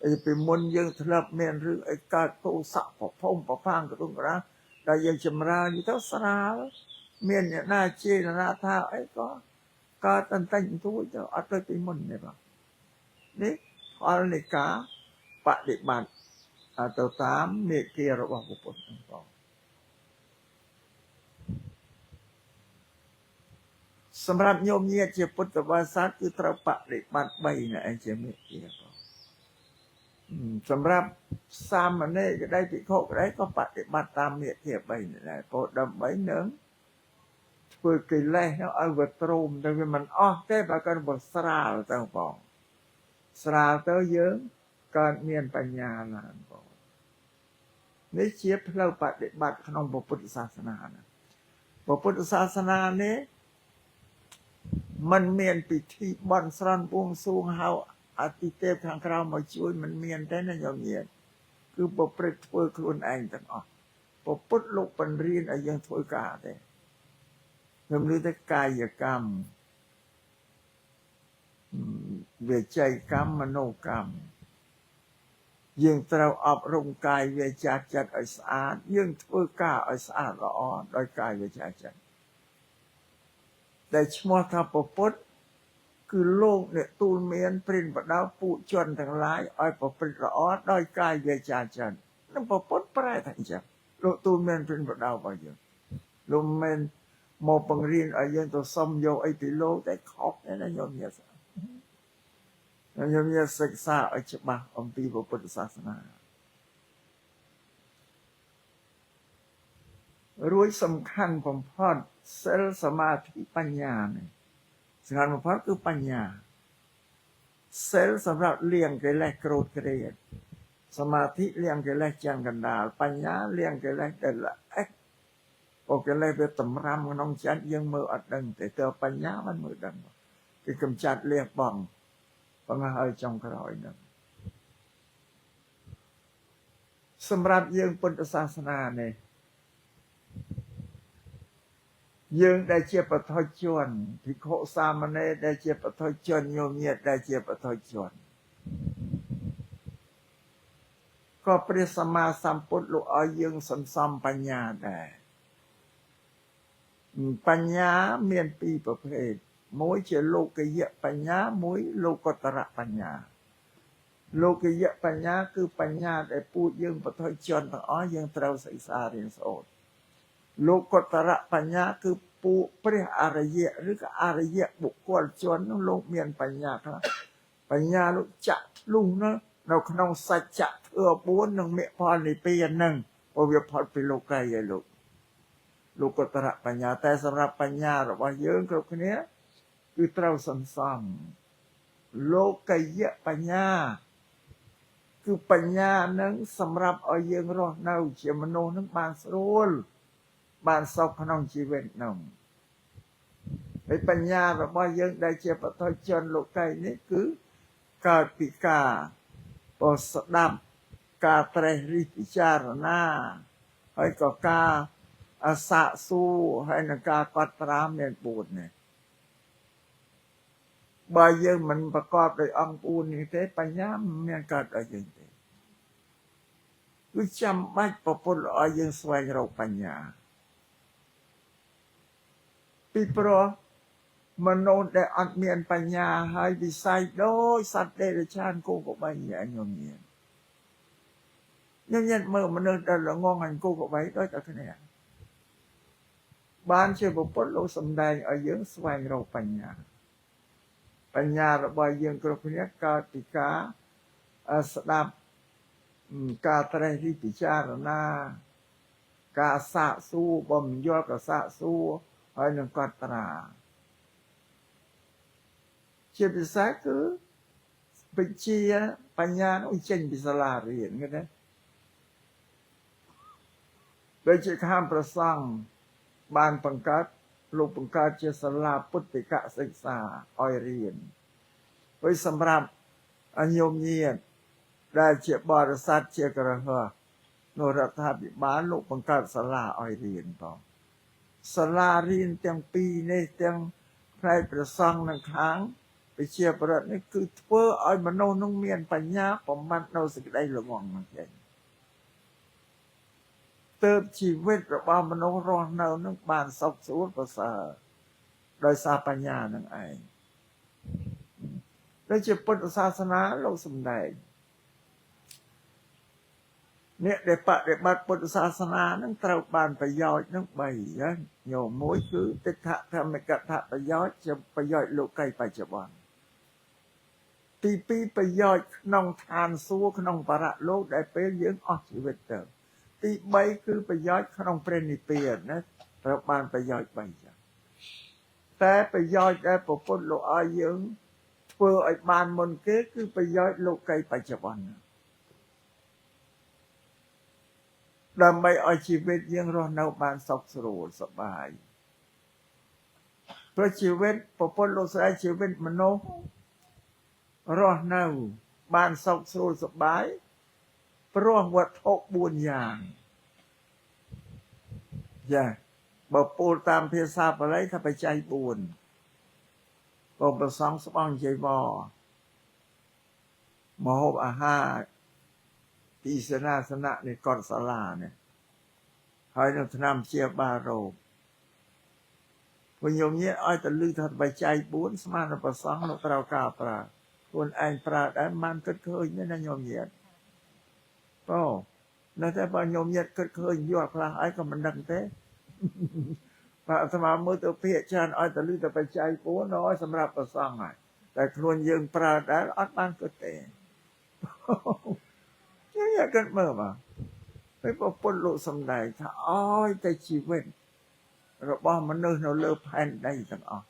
អីពីមុនយើងធ្លាប់មានរឿងអីកើតទោសៈប្រភុំប្រផាងក្រដុងក្រដាដែលយើងចម្រើនយូរទៅស្រាលមានអ្នកណាជេរអ្នកណាថាអីក៏កើតតន្ទិញទួចទៅអត់ដូចពីមុនទេបងនេះផលនៃការបដិបត្តិទៅតាមមេគារបស់ពុទ្ធហ្នឹងបងសម្រាប់ញោមញាតជាពុទ្ធបរិស័ទគឺត្រូវបដិបត្តិ3ណាឯងជាមេគាបងសម្រាប់សាមណេរក្តីភិក្ខុក្តីក៏បដិបត្តិតាមមេគា3នេះដែរព្រោះដើម្បីនឹងធ្វើកិលេសនោះឲ្យវាទ្រោមទៅវាមិនអស់ទេបើគាត់បើស្រាលទៅបងស្រាលទៅយើងកើតមានបញ្ញាឡើងបងនេះជាផ្លូវបដិបត្តិក្នុងពុទ្ធសាសនាណាពុទ្ធសាសនានេះมันមានពិធីបន់ស្រន់បួងសួងហៅអតិទេពខាងក្រៅមកជួយมันមានទេណាញោមញាតគឺប្រព្រឹត្តធ្វើខ្លួនឯងទាំងអស់ពុទ្ធលោកបង្រៀនឲ្យយើងធ្វើការទេខ្ញុំឮតែកាយកម្មវិច័យកម្មមโนកម្ម យើងត្រូវអប់រំកាយវាចាចិត្តឲ្យស្អាតយើងធ្វើការឲ្យស្អាតល្អដោយកាយវាចាចិត្តដែលឈ្មោះថាពុទ្ធគឺលោកអ្នកទូលមានព្រិនបដៅពួកជនទាំងឡាយឲ្យប្រព្រឹត្តល្អដោយកាយវាចាចិត្តនឹងពុទ្ធប្រែថាអញ្ចឹងលោកទូលមានព្រិនបដៅរបស់យើងលោកមិនមកបង្រៀនឲ្យយើងទៅសុំយកអីពីលោកតែខុសណាញោមញាតិញោមញាតិសិក្សាឲ្យច្បាស់អំពីពុទ្ធសាសនារួចសំខាន់បំផុតសិលសមាធិបញ្ញានេះសំខាន់បំផុតគឺបញ្ញាសិលសម្រាប់លៀងកិលេសក្រោធក្រេតសមាធិលៀងកិលេសចាំងកណ្ដាលបញ្ញាលៀងកិលេសដែលល្អិតអូកិលេសវាតម្រាំក្នុងចិត្តយើងមើលអត់ដឹងទេតើបញ្ញាมันមើលដឹងគឺកំចាត់លះបង់បង្ហើយចុងក្រោយហ្នឹងសម្រាប់យើងពុទ្ធសាសនានេះយើងដែលជាបឋិជនភិក្ខុសាមណេរដែលជាបឋិជនញោមញាតិដែលជាបឋិជនក៏ព្រះសម្មាសម្ពុទ្ធលោកឲ្យយើងសន្សំបញ្ញាដែរបញ្ញាមានពីរប្រភេទមួយជាលោកយៈបញ្ញាមួយលោកតរបញ្ញាលោកយៈបញ្ញាគឺបញ្ញាដែលពួកយើងបឋិជនទាំងអស់យើងត្រូវសិក្សារៀនសូត្រលោកតរបញ្ញាគឺពួកព្រះអរិយៈឬក៏អរិយៈបុគ្គលជននោះលោកមានបញ្ញាខ្លះបញ្ញាលោកចាក់ធ្លុះនៅក្នុងសច្ចធម៌4និងមគ្គផលនិព្វានហ្នឹងព្រោះវាផុតពីលោកីហើយលោកលោកតរបញ្ញាតែសម្រាប់បញ្ញារបស់យើងគ្រប់គ្នាគឺត្រូវសន្សំលោកយៈបញ្ញាគឺបញ្ញានឹងសម្រាប់ឲ្យយើងរស់នៅជាមនុស្សនឹងបានស្រួលបានសុខក្នុងជីវិតនោះហើយបញ្ញារបស់យើងដែលជាបឋិជនលោកីនេះគឺកើតពីការបស្ដាប់ការត្រេះរិះពិចារណាហើយក៏ការអសាកសួរហើយនឹងការកត់ត្រាមាន4នេះបើយើងមិនប្រកបដោយអង្គ4នេះទេបញ្ញាមិនមានកើតឲ្យយើងទេគឺចាំបាច់ប្រពុតឲ្យយើងស្វែងរកបញ្ញាពីព្រោះមនុស្សដែលអត់មានបញ្ញាហើយវិស័យដូចសត្វតិរច្ឆានគោក្របីញញញញញមើលមនុស្សដែលល្ងងអញគោក្របីដូចតែគ្នាបានជាពុទ្ធលោកសំដែងឲ្យយើងស្វែងរកបញ្ញាបញ្ញារបស់យើងគ្រប់គ្នាកើតពីការស្ដាប់ការត្រេះរិះពិចារណាការសាកសួរបើមិនយល់ក៏សាកសួរហើយនឹងកត់ត្រាជាពិសេសគឺវិជ្ជាបញ្ញានោះចេញពីសាលារៀនគេណាដូចជាខាងប្រសង់បានបង្កើតលោកបង្កើតជាសាលាពុទ្ធិកសិក្សាឲ្យរៀនហើយសម្រាប់ញោមញាតិដែលជាបរិស័ទជាក្រហមនៅរដ្ឋាភិបាលលោកបង្កើតសាលាឲ្យរៀនផងសាលារៀនទាំងពីរនេះទាំងផ្នែកប្រសង់និងខាងប្រជាប្រដ្ឋនេះគឺធ្វើឲ្យមនុស្សនឹងមានបញ្ញាបំបត្តិនៅសេចក្តីល្ងងហ្នឹងចេញទើបជីវិតរបស់មនុស្សរស់នៅនឹងបានសុខស្រួលប្រសើរដោយសារបញ្ញានឹងឯងដូចជាពុទ្ធសាសនាលោកសំដែងអ្នកដែលបដិបត្តិពុទ្ធសាសនានឹងត្រូវបានប្រយោជន៍នឹង3ណាញោមមួយគឺទិដ្ឋធម្មកថាប្រយោជន៍ជាប្រយោជន៍លោកីបច្ចុប្បន្នទី2ប្រយោជន៍ក្នុងឋានសួគ៌ក្នុងបរលោកដែលពេលយើងអស់ជីវិតទៅទី3គឺប្រយោជន៍ក្នុងព្រះនិព្វានណាត្រូវបានប្រយោជន៍3ចឹងតែប្រយោជន៍ដែលពុទ្ធលោកឲ្យយើងធ្វើឲ្យបានមុនគេគឺប្រយោជន៍លោកីបច្ចុប្បន្នដើម្បីឲ្យជីវិតយើងរស់នៅបានសុខស្រួលសប្បាយព្រោះជីវិតពុទ្ធលោកស្រីជីវិតមនុស្សរស់នៅបានសុខស្រួលសប្បាយព្រោះវត្ថុ4យ៉ាងចាបើពោលតាមភាសាបាលីថាបច្ច័យ4បើប្រសងស្បង់ចីវរមហូបអាហារ ទីសេនាសនៈនេះកត់សាលានេះហើយនឹងថ្នាំព្យាបាលរោគព្រោះញោមញាតិឲ្យតែលឺថាបច្ច័យ4ស្មានប្រសង់នៅត្រូវការប្រើខ្លួនឯងប្រើដែរមិនគិតឃើញទេណាញោមញាតិបងនៅតែបើញោមញាតិគិតឃើញយល់ខ្លះអីក៏មិនដឹងទេបើអាត្មាមើលទៅភាកច្រើនឲ្យតែលឺតែបច្ច័យ4ឲ្យសម្រាប់ប្រសង់ហើយតែខ្លួនយើងប្រើដែរអត់បានគិតទេយើងយកគិតមើលបាទពេលប្រពន្ធលោកសំដែងថាឲ្យតែជីវិតរបស់មនុស្សនៅលើផែនដីទាំងអស់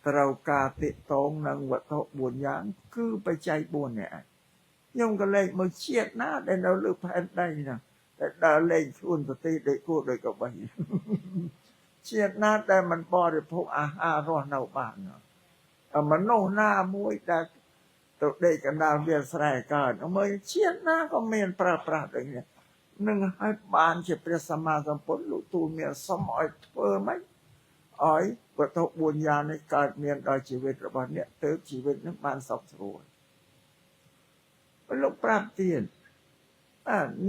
ត្រូវការទាក់ទងនឹងវត្ថុ4យ៉ាងគឺបច្ច័យ4នេះឯងខ្ញុំក៏លេខមើលជាតិណាដែលនៅលើផែនដីណាតែដើរលេងខ្លួនប្រទេសដូចគោដូចក្របីជាតិណាដែលមិនបរិភោគអាហាររស់នៅបានមនុស្សណាមួយដែលទៅដេកកណ្ដាលវាលស្រែកើតមើលជាតិណាក៏មានប្រើប្រាស់ដូចនេះនឹងឲ្យបានជាព្រះសម្មាសម្ពុទ្ធលោកទូលមានសុំឲ្យធ្វើម៉េចឲ្យវត្ថុ4យ៉ាងនេះកើតមានដល់ជីវិតរបស់អ្នកទើបជីវិតនឹងបានសុខស្រួលលោកប្រាប់ទៀត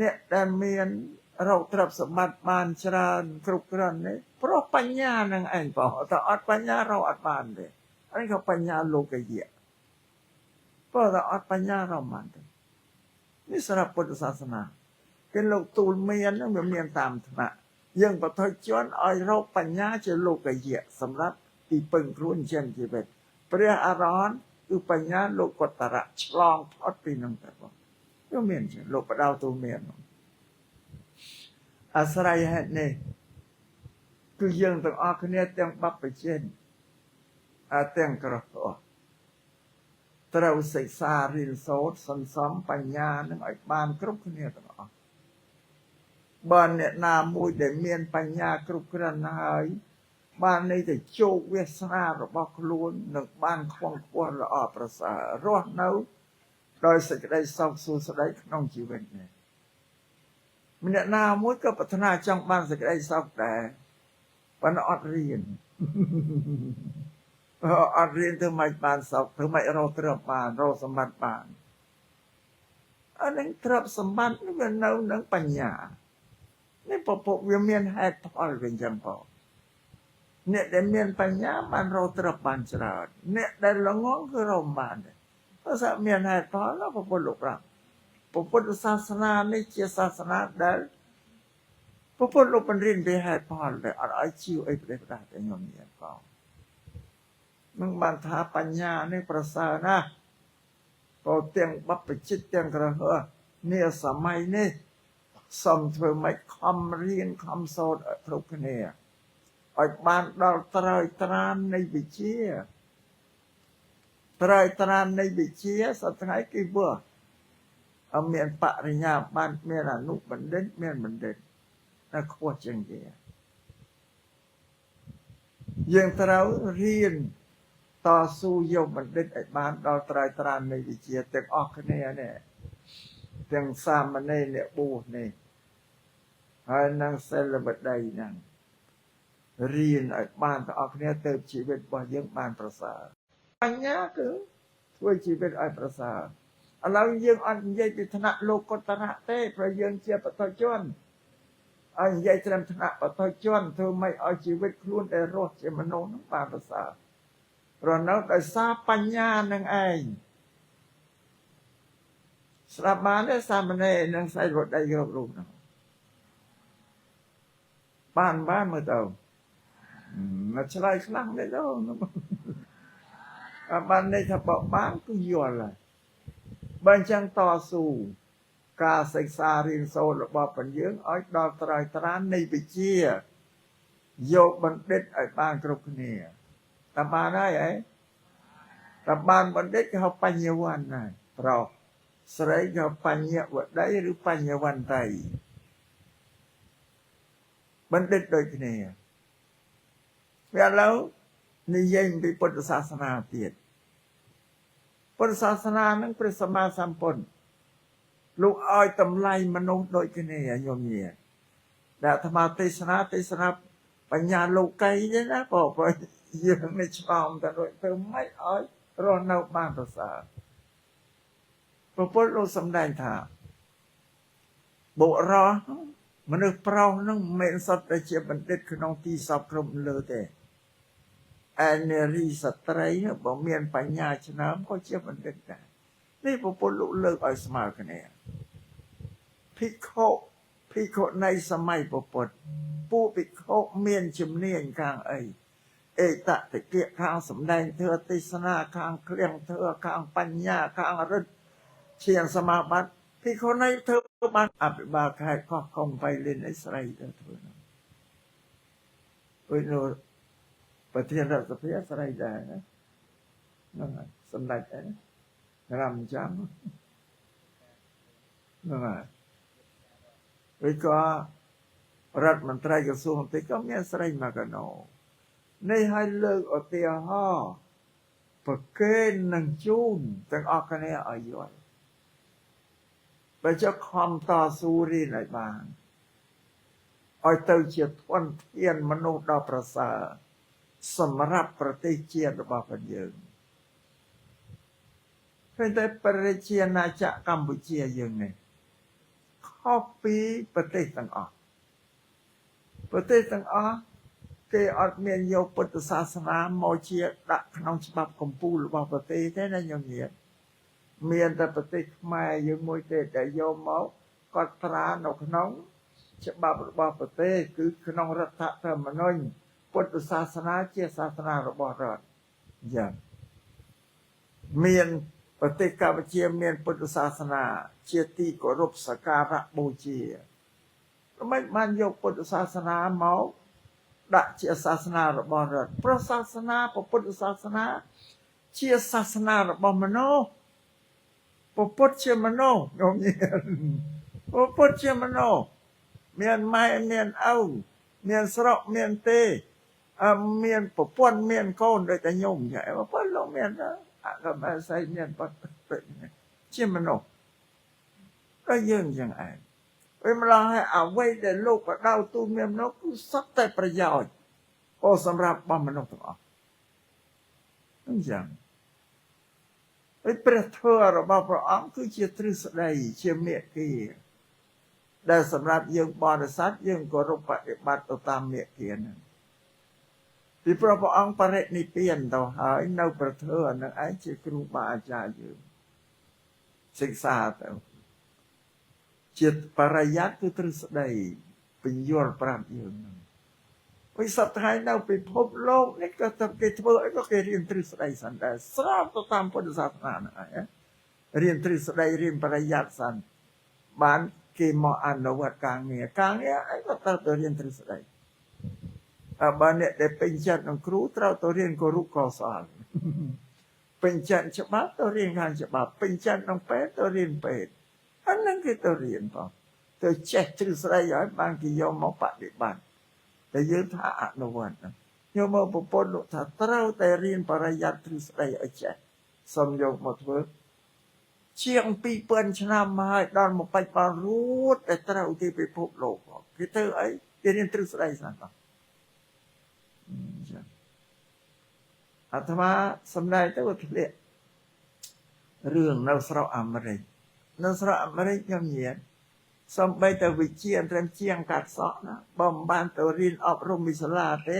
អ្នកដែលមានរោគទ្រព្យសម្បត្តិបានច្រើនគ្រប់គ្រាន់នេះព្រោះបញ្ញានឹងឯងបងតែអត់បញ្ញារកអត់បានទេអីក៏បញ្ញាលោកយៈព្រោះតែអត់បញ្ញារកបានទេនេះសម្រាប់ពុទ្ធសាសនាគេលោកទូលមានហ្នឹងវាមានតាមថ្នាក់យើងបទជនឲ្យរកបញ្ញាជាលោកយៈសម្រាប់ទីពឹងខ្លួនចិញ្ចឹមជីវិតព្រះអរហន្តគឺបញ្ញាលោកតរៈឆ្លងផុតពីនឹងទៅបងវាមានជាលោកបដៅទូលមានអាស្រ័យហេតុនេះគឺយើងទាំងអស់គ្នាទាំងបព្វជិនទាំងក្រោះត្រូវសិក្សារៀនសូត្រសន្សំបញ្ញានឹងឲ្យបានគ្រប់គ្នាទាំងអស់បើអ្នកណាមួយដែលមានបញ្ញាគ្រប់គ្រាន់ហើយបានន័យទៅជោគវាសនារបស់ខ្លួននឹងបានខ្វងខ្វល់ល្អប្រសើររស់នៅដោយសេចក្តីសុខសួស្តីក្នុងជីវិតនេះម្នាក់ណាមួយក៏ប្រាថ្នាចង់បានសេចក្តីសុខដែរប៉ុន្តែអត់រៀនអត់រៀនធ្វើម៉េចបានសុខធ្វើម៉េចរកទ្រព្យបានរកសម្បត្តិបានអានឹងទ្រព្យសម្បត្តិវានៅនឹងបញ្ញានេះពពុវាមានហេតុផលវិញចឹងបងអ្នកដែលមានបញ្ញាបានរកទ្រព្យបានច្រើនអ្នកដែលល្ងងគឺរកបានទេព្រោះថាមានហេតុផលពពុលោកប្រាប់ពុទ្ធសាសនានេះជាសាសនាដែលពុទ្ធលោកបង្រៀនពីហេតុផលដែលអត់ឲ្យជឿអីប្រេះប្រាស់តែខ្ញុំមានបងនឹងបានថាបញ្ញានេះប្រសើរណាស់ក៏ទាំងបព្វជិតទាំងក្រហោះនេះសម័យនេះសូមធ្វើម៉េចខំរៀនខំសូត្រឲ្យគ្រប់គ្នាឲ្យបានដល់ត្រើយត្រាននៃវិជ្ជាត្រើយត្រាននៃវិជ្ជាសប្តាហ៍គេវោះអត់មានបរិញ្ញាបត្រមានអនុបណ្ឌិតមានបណ្ឌិតតែខ្ពស់ជាងគេយើងត្រូវរៀនតស៊ូយកបណ្ឌិតឲ្យបានដល់ត្រើយត្រាននៃវិជ្ជាទាំងអស់គ្នានេះទាំងសាមណេរអ្នកបួសនេះហើយនឹងសិលវតីហ្នឹងរៀនឲ្យបានទាំងអស់គ្នាទៅជីវិតរបស់យើងបានប្រសើរបញ្ញាគឺធ្វើជីវិតឲ្យប្រសើរឥឡូវយើងអត់និយាយពីថ្នាក់លោកុត្តរៈទេព្រោះយើងជាបទជនឲ្យនិយាយត្រឹមថ្នាក់បទជនធ្វើម៉េចឲ្យជីវិតខ្លួនដែលរស់ជាមនុស្សហ្នឹងបានប្រសើររស់នៅដោយសារបញ្ញានឹងឯងស្រាប់បានទេសាមណេរនិងសិលវតីគ្រប់រូបហ្នឹងបានមើលទៅមកឆ្លើយខ្លាំងទេទៅបានន័យថាបើបានគឺយល់ហើយបើអញ្ចឹងតស៊ូការសិក្សារៀនសូត្ររបស់បញ្យើងឲ្យដល់ត្រើយត្រាននៃវិជ្ជាយកបណ្ឌិតឲ្យបានគ្រប់គ្នាតើបានហើយអីតើបានបណ្ឌិតគេហៅបញ្ញវន្តហើយប្រុសស្រីគេហៅបញ្ញវតីឬបញ្ញវន្តីបណ្ឌិតដូចគ្នាវាឥឡូវនិយាយពីពុទ្ធសាសនាទៀតពុទ្ធសាសនានឹងព្រះសម្មាសម្ពុទ្ធលោកឲ្យតម្លៃមនុស្សដូចគ្នាញោមញាដែលអាត្មាទេសនាបញ្ញាលោកីទេណាព្រោះយើងនេះឆ្លងតែដូចទៅមិនឲ្យរស់នៅបានប្រសើរព្រះពុទ្ធលោកសម្ដែងថា បុរសមនុស្សប្រុសនឹងមិនមែនសុទ្ធតែជាបណ្ឌិតក្នុងទីសពគ្រប់លើទេឯនារីស្ត្រីបើមានបញ្ញាឆ្នើមក៏ជាបណ្ឌិតដែរនេះពពុទ្ធលោកលើកឲ្យស្មើគ្នាភិក្ខុភិក្ខុនៃសម័យពពុទ្ធពួកភិក្ខុមានជំនាញខាងអីអេតតិកៈខាងសម្ដែងធម៌ទេសនាខាងឃ្លាំងធម៌ខាងបញ្ញាខាងរិទ្ធឈានសមាបត្តិភិក្ខុនៃធ្វើបានអភិបាលខេត្តកោះកុងបៃលិនអីស្រីទៅធ្វើនោះពេលនោះប្រធានរដ្ឋសភាស្រីដែរណាហ្នឹងហើយសម្ដេចអីរំចាំហ្នឹងហើយឬក៏រដ្ឋមន្ត្រីក្រសួងតិចក៏មានស្រីមកកណោនេះឲ្យលើកឧទាហរណ៍ប្រកេននឹងជូនទាំងអស់គ្នាឲ្យយល់បើចុះខំតស៊ូរៀនឲ្យបានឲ្យទៅជាធនធានមនុស្សដ៏ប្រសើរសម្រាប់ប្រទេសជាតិរបស់ពួកយើងឃើញតែប្រជាណាចក្រកម្ពុជាយើងនេះខុសពីប្រទេសទាំងអស់ប្រទេសទាំងអស់គេអត់មានយកពុទ្ធសាសនាមកជាដាក់ក្នុងច្បាប់កម្ពុជារបស់ប្រទេសទេណាញោមញាតិមានតែប្រទេសខ្មែរយើងមួយទេដែលយកមកកត់ត្រានៅក្នុងច្បាប់របស់ប្រទេសគឺក្នុងរដ្ឋធម្មនុញ្ញពុទ្ធសាសនាជាសាសនារបស់រដ្ឋយ៉ាងមានប្រទេសកម្ពុជាមានពុទ្ធសាសនាជាទីគោរពសក្ការៈបូជាមិនបានយកពុទ្ធសាសនាមកដាក់ជាសាសនារបស់រដ្ឋព្រោះសាសនាពុទ្ធសាសនាជាសាសនារបស់មនុស្សពុទ្ធជាមនុស្សញោមញាតិពុទ្ធជាមនុស្សមានម៉ែមានឪមានស្រុកមានទេមានប្រពន្ធមានកូនដូចតែញោមចឹងប៉ុន្តែលោកមានអកមស័យមានបត់ជាមនុស្សដល់យើងចឹងឯងពេលម្ល៉េះហើយអ្វីដែលលោកបដៅទូមានមនុស្សគឺសុទ្ធតែប្រយោជន៍អូសម្រាប់របស់មនុស្សទាំងអស់អញ្ចឹងហើយព្រះធម៌របស់ព្រះអង្គគឺជាទ្រឹស្ដីជាមេគាដែលសម្រាប់យើងបរិស័ទយើងគោរពបដិបត្តិទៅតាមមេគាហ្នឹងពីព្រោះព្រះអង្គបរិនិព្វានទៅហើយនៅព្រះធម៌នឹងឯងជាគ្រូបាអាចារ្យយើងសិក្សាទៅជាបរិយ័តគឺទ្រឹស្ដីពញ្ញល់ប្រាប់យើងហ្នឹងវិសព្វថ្ងៃនៅពិភពលោកនេះក៏ទៅគេធ្វើអីក៏គេរៀនទ្រឹស្ដីសិនដែរស្របទៅតាមពុទ្ធសាសនាហ្នឹងឯងរៀនទ្រឹស្ដីរៀនបរិយ័តសិនបានគេមកអនុវត្តការងារការងារអីក៏ត្រូវទៅរៀនទ្រឹស្ដីបើអ្នកដែលពេញចិត្តនឹងគ្រូត្រូវទៅរៀនគរុកោសលពេញចិត្តច្បាប់ទៅរៀនខាងច្បាប់ពេញចិត្តនឹងពេទ្យទៅរៀនពេទ្យអាហ្នឹងគេទៅរៀនបងទៅចេះទ្រឹស្ដីហើយបានគេយកមកបដិបត្តិតែយើងថាអនុវត្តយកមកប្រពន្ធលោកថាត្រូវតែរៀនបរិយ័តទ្រឹស្ដីឲ្យចេះសូមយកមកធ្វើជាង2000ឆ្នាំហើយដល់មកបច្ចុប្បន្នរួតតែត្រូវគេពិភពលោកគេធ្វើអីគេរៀនទ្រឹស្ដីសិនបងអាត្មាសម្ដែងទៅធ្លាក់រឿងនៅស្រុកអាមេរិកនៅស្រុកអាមេរិកខ្ញុំញាតិសំបីតែវិជាត្រឹមជាងកាត់សក់ណាបើមិនបានទៅរៀនអប់រំវិសាលាទេ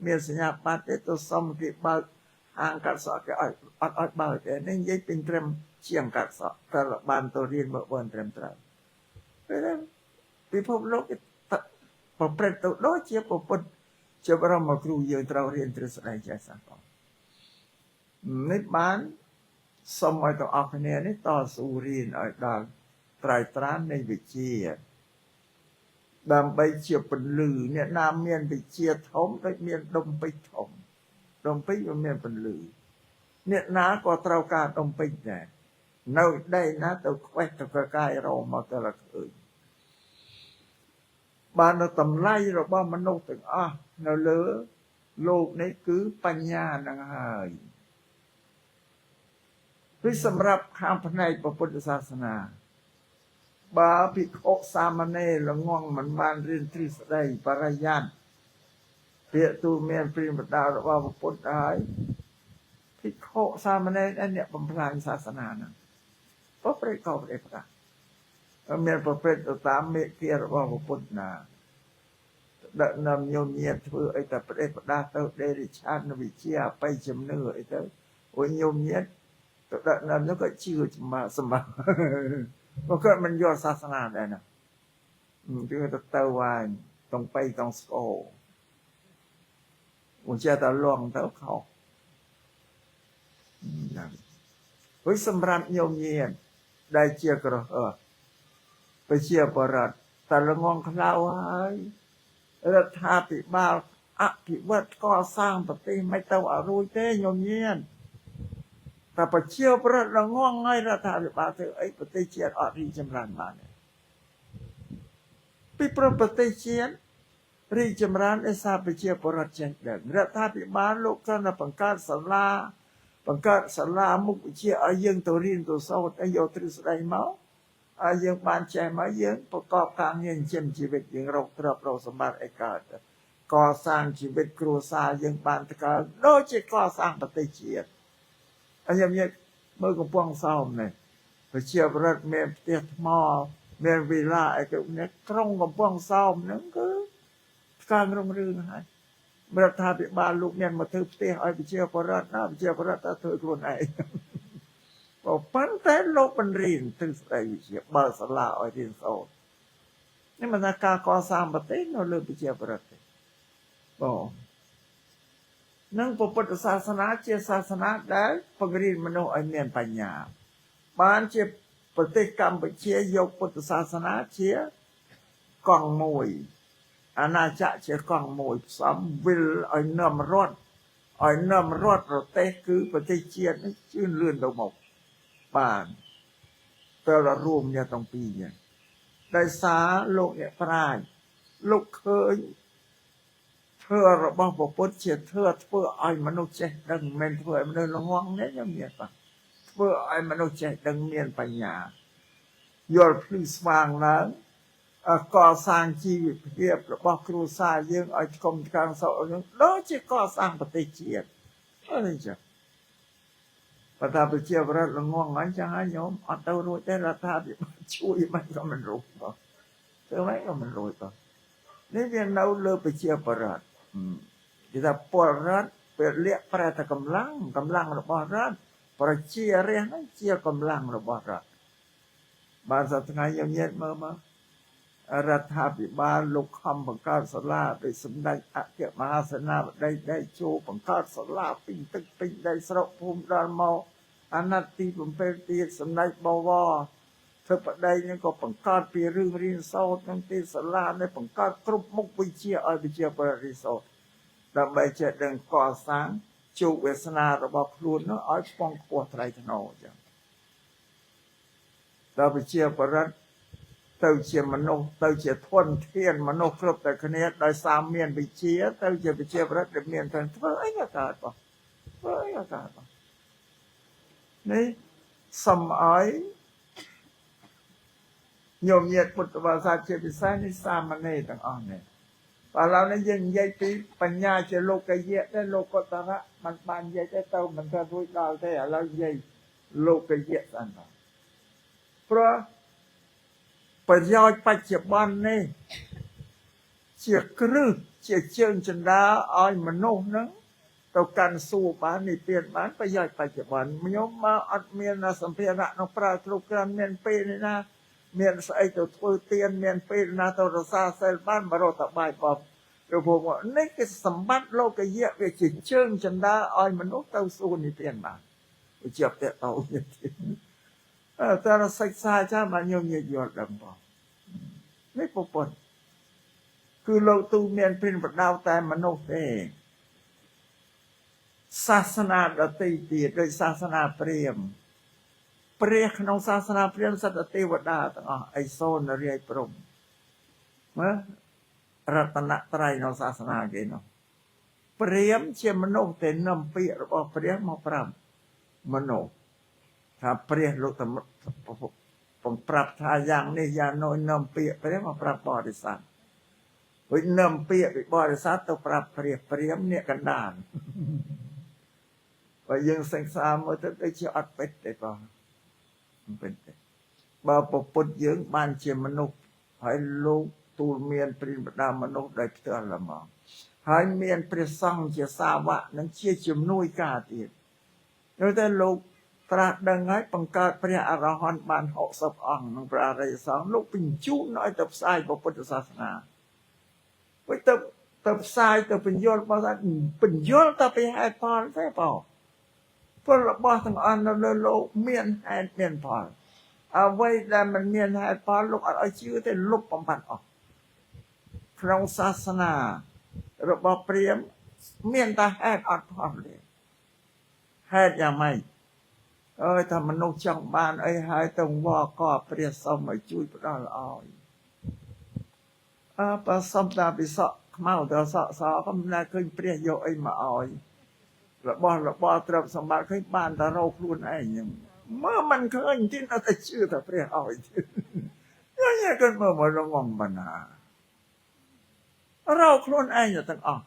មានសញ្ញាបត្រទេទៅសុំគេបើកហាងកាត់សក់គេឲ្យអត់ឲ្យបើកទេនេះនិយាយពីត្រឹមជាងកាត់សក់តែបានទៅរៀនមកបានត្រឹមត្រូវពេលពិភពលោកគេប្រព្រឹត្តទៅដូចជាពុទ្ធជាបរមគ្រូយើងត្រូវរៀនទ្រឹស្ដីចេះសោះបងនេះបានសូមឲ្យទាំងអស់គ្នានេះតស៊ូរៀនឲ្យដល់ត្រៃត្រាននៃវិជ្ជាដើម្បីជាពន្លឺអ្នកណាមានវិជ្ជាធំដូចមានដុំពេជ្រធំដុំពេជ្រវាមានពន្លឺអ្នកណាក៏ត្រូវការដុំពេជ្រដែរនៅដីណាទៅខ្វេះទៅកកាយរោមកទៅឃើញបាននៅតម្លៃរបស់មនុស្សទាំងអស់នៅលើលោកនេះគឺបញ្ញានឹងហើយគឺសម្រាប់ខាងផ្នែកពុទ្ធសាសនាបើភិក្ខុសាមណេរល្ងងមិនបានរៀនទ្រឹស្ដីបរិយ័តពាក្យទូមានព្រាមបដារបស់ពុទ្ធហើយភិក្ខុសាមណេរអ្នកបំផ្លាញសាសនាហ្នឹងព្រោះព្រះកោព្រះប្រកាស មានប្រព្រឹត្តទៅតាមមេគារបស់ពុទ្ធណាដឹកនាំញោមញាតធ្វើអីតែប្រេះផ្ដាស់ទៅដេរិឆានវិជាអបិយជំនឿអីទៅអូញោមញាតទៅដឹកនាំនោះក៏ជឿសម្បាសម្បាព្រោះគាត់មិនយល់សាសនាដែរណាគឺទៅទៅវិញតងបៃតងស្គោអូចេះតែលងទៅខុសយ៉ាងហើយសម្រាប់ញោមញាតដែលជាក្រហមប្រជាបរតតែល្ងងខ្លៅហើយរដ្ឋាភិបាលអភិវឌ្ឍកសាងប្រទេសមិនទៅអរួយទេញោមញាតតែប្រជាប្រដ្ឋល្ងងហើយរដ្ឋាភិបាលធ្វើអីប្រទេសជាតិអត់រីកចម្រើនបានទេពីព្រោះប្រទេសជាតិរីកចម្រើនដោយសារប្រជាពលរដ្ឋចេះដឹងរដ្ឋាភិបាលលោកគ្រាន់តែបង្កើតសាលាបង្កើតសាលាមុខវិជ្ជាឲ្យយើងទៅរៀនទៅសូត្រឲ្យយកទ្រឹស្ដីមកឲ្យយើងបានចេះមកយើងប្រកបការងារចិញ្ចឹមជីវិតយើងរកទ្រព្យរកសម្បត្តិឲ្យកើតកសាងជីវិតគ្រួសារយើងបានទៅកើតដូចជាកសាងប្រទេសជាតិហើយខ្ញុំនិយាយមើលកំពង់សោមនេះប្រជាប្រដ្ឋមានផ្ទះថ្មមានវិឡាអីទៅនេះក្រុងកំពង់សោមហ្នឹងគឺផ្ការុងរឿងហើយរដ្ឋាភិបាលលោកមានមកធ្វើផ្ទះឲ្យប្រជាពលរដ្ឋណាប្រជាពលរដ្ឋទៅធ្វើខ្លួនឯងប៉ុន្តែលោកបង្រៀនទ្រឹស្ដីវិជ្ជាបើសាលាឲ្យរៀនសូត្រនេះមិនថាការកសាងប្រទេសនៅលើប្រជាពលរដ្ឋទេបងនឹងពុទ្ធសាសនាជាសាសនាដែលបង្រៀនមនុស្សឲ្យមានបញ្ញាបានជាប្រទេសកម្ពុជាយកពុទ្ធសាសនាជាកង់មួយអាណាចក្រជាកង់មួយផ្សំវិលឲ្យនាំរត់ឲ្យនាំរត់ប្រទេសគឺប្រទេសជាតិនេះជឿនលឿនទៅមុខបានតើរួមគ្នាទាំងពីរយ៉ាងដោយសារលោកអ្នកប្រាជ្ញលោកឃើញធ្វើរបស់ពុទ្ធជាធ្វើធ្វើឲ្យមនុស្សចេះដឹងមិនធ្វើឲ្យមនុស្សល្ងងទេខ្ញុំមានបាទធ្វើឲ្យមនុស្សចេះដឹងមានបញ្ញាយល់ភ្លឺស្វាងឡើងកសាងជីវភាពរបស់គ្រួសារយើងឲ្យថ្កុំថ្កើងសោកយើងដូចជាកសាងប្រទេសជាតិអត់ទេចាបើថាប្រជាប្រដ្ឋល្ងងអញ្ចឹងហើយញោមអត់ទៅរួចទេរដ្ឋាភិបាលជួយមិនក៏មិនរួចបងធ្វើម៉េចក៏មិនរួចបងនេះវានៅលើប្រជាប្រដ្ឋគេថាពលរដ្ឋពេលលាកប្រែតែកម្លាំងកម្លាំងរបស់រដ្ឋប្រជារាស្ត្រហ្នឹងជាកម្លាំងរបស់រដ្ឋបានសប្តាហ៍ថ្ងៃយើងញាតមើលមករដ្ឋាភិបាលលោកខំបង្កើតសាលាដោយសម្ដេចអគ្គមហាសេនាបតីដេជោបង្កើតសាលាពេញទឹកពេញដីស្រុកភូមិដល់មកអាណត្តិទី7ទៀតសម្ដេចបវរធិបតីនឹងក៏បង្កើតពីរឿងរៀនសូត្រនឹងទីសាលានេះបង្កើតគ្រប់មុខវិជ្ជាឲ្យវិជ្ជាបរិរៀនសូត្រដើម្បីចេះដឹងកសាងជោគវាសនារបស់ខ្លួននោះឲ្យខ្ពង់ខ្ពស់ថ្លៃថ្នូរអញ្ចឹងដល់វិជ្ជាបរិទ្ធទៅជាមនុស្សទៅជាធនធានមនុស្សគ្រប់តែគ្នាដោយសារមានវិជ្ជាទៅជាវិជ្ជាប្រដ្ឋដែលមានតែធ្វើអីក៏កើតបងធ្វើអីក៏កើតបងនេះសុំឲ្យញោមញាតពុទ្ធបរិស័ទជាពិសេសនេះសាមណេរទាំងអស់នេះបើឥឡូវនេះយើងនិយាយពីបញ្ញាជាលោកយៈទេលោកតរៈមិនបាននិយាយទេទៅមិនទៅរួចដល់ទេឥឡូវនិយាយលោកយៈសិនបាទព្រោះប្រយោជន៍បច្ចុប្បន្ននេះជាគ្រឹះជាជើងចន្ទាឲ្យមនុស្សហ្នឹងទៅកាន់សួគ៌បាននិព្វានបានប្រយោជន៍បច្ចុប្បន្នខ្ញុំមកអត់មានសម្ភារៈនោះប្រើគ្រប់គ្រាន់មានពេលនេះណាមានស្អីទៅធ្វើទានមានពេលណាទៅរសាសិលបានមករកតបាយបបទៅព្រោះនេះគឺសម្បត្តិលោកយៈវាជាជើងចន្ទាឲ្យមនុស្សទៅសួគ៌និព្វានបានវាជាប់តទៅទៀតតែសិក្សាចាំបានញោមញាតយល់ដឹងបងនេះពុទ្ធគឺលោកទូមានព្រិនបដៅតែមនុស្សទេសាសនាដទៃទៀតដូចសាសនាព្រាហ្មណ៍ព្រះក្នុងសាសនាព្រាហ្មណ៍សត្វទេវតាទាំងអស់អីសូនរាយព្រំមើលរតនត្រ័យក្នុងសាសនាគេនោះព្រាហ្មណ៍ជាមនុស្សតែនាំពាក្យរបស់ព្រះមកប្រាប់មនុស្សថាព្រះលោកតែប្រាប់ថាយ៉ាងនេះយ៉ាងនោះនាំពាក្យព្រះមកប្រាប់បរិស័ទវិញនាំពាក្យពីបរិស័ទទៅប្រាប់ព្រះព្រាហ្មណ៍អ្នកកណ្ដាលបើយើងសិក្សាមើលទៅដូចជាអត់ពិតទេបងមិនពិតទេ បើពពុទ្ធយើងបានជាមនុស្សហើយលោកទូលមានព្រានបដាមនុស្សដោយផ្ទាល់ល្មងហើយមានព្រះសង្ឃជាសាវកនិងជាជំនួយការទៀតនោះតែលោកត្រាស់ដឹងហើយបង្កើតព្រះអរហន្តបាន60អង្គនិងព្រះអរិយសង្ឃលោកបញ្ជូនឲ្យទៅផ្សាយពុទ្ធសាសនាវិញទៅទៅផ្សាយទៅបញ្យល់របស់ថាបញ្យល់តែពីហេតុផលទេបងពលរបស់ទាំងអស់នៅលើលោកមានហេតុមានផលអ្វីដែលមិនមានហេតុផលលោកអត់ឲ្យជឿទេលុបបំបាត់អស់ក្នុងសាសនារបស់ព្រាហ្មណ៍មានតែហេតុអត់ផលទេហេតុយ៉ាងម៉េចអើយថាមនុស្សចង់បានអីហើយទៅវកព្រះសុំឲ្យជួយផ្ដល់ឲ្យអើបើសុំតាពិសក់ខ្មៅទៅសក់សក៏មិនដែលឃើញព្រះយកអីមកឲ្យរបស់របរទ្រព្យសម្បត្តិឃើញបានតែរកខ្លួនឯងហ្នឹងមើលមិនឃើញទីនៅតែជឿថាព្រះឲ្យទៀតញ៉ាគាត់មើលមករងំបណ្ណារកខ្លួនឯងទាំងអស់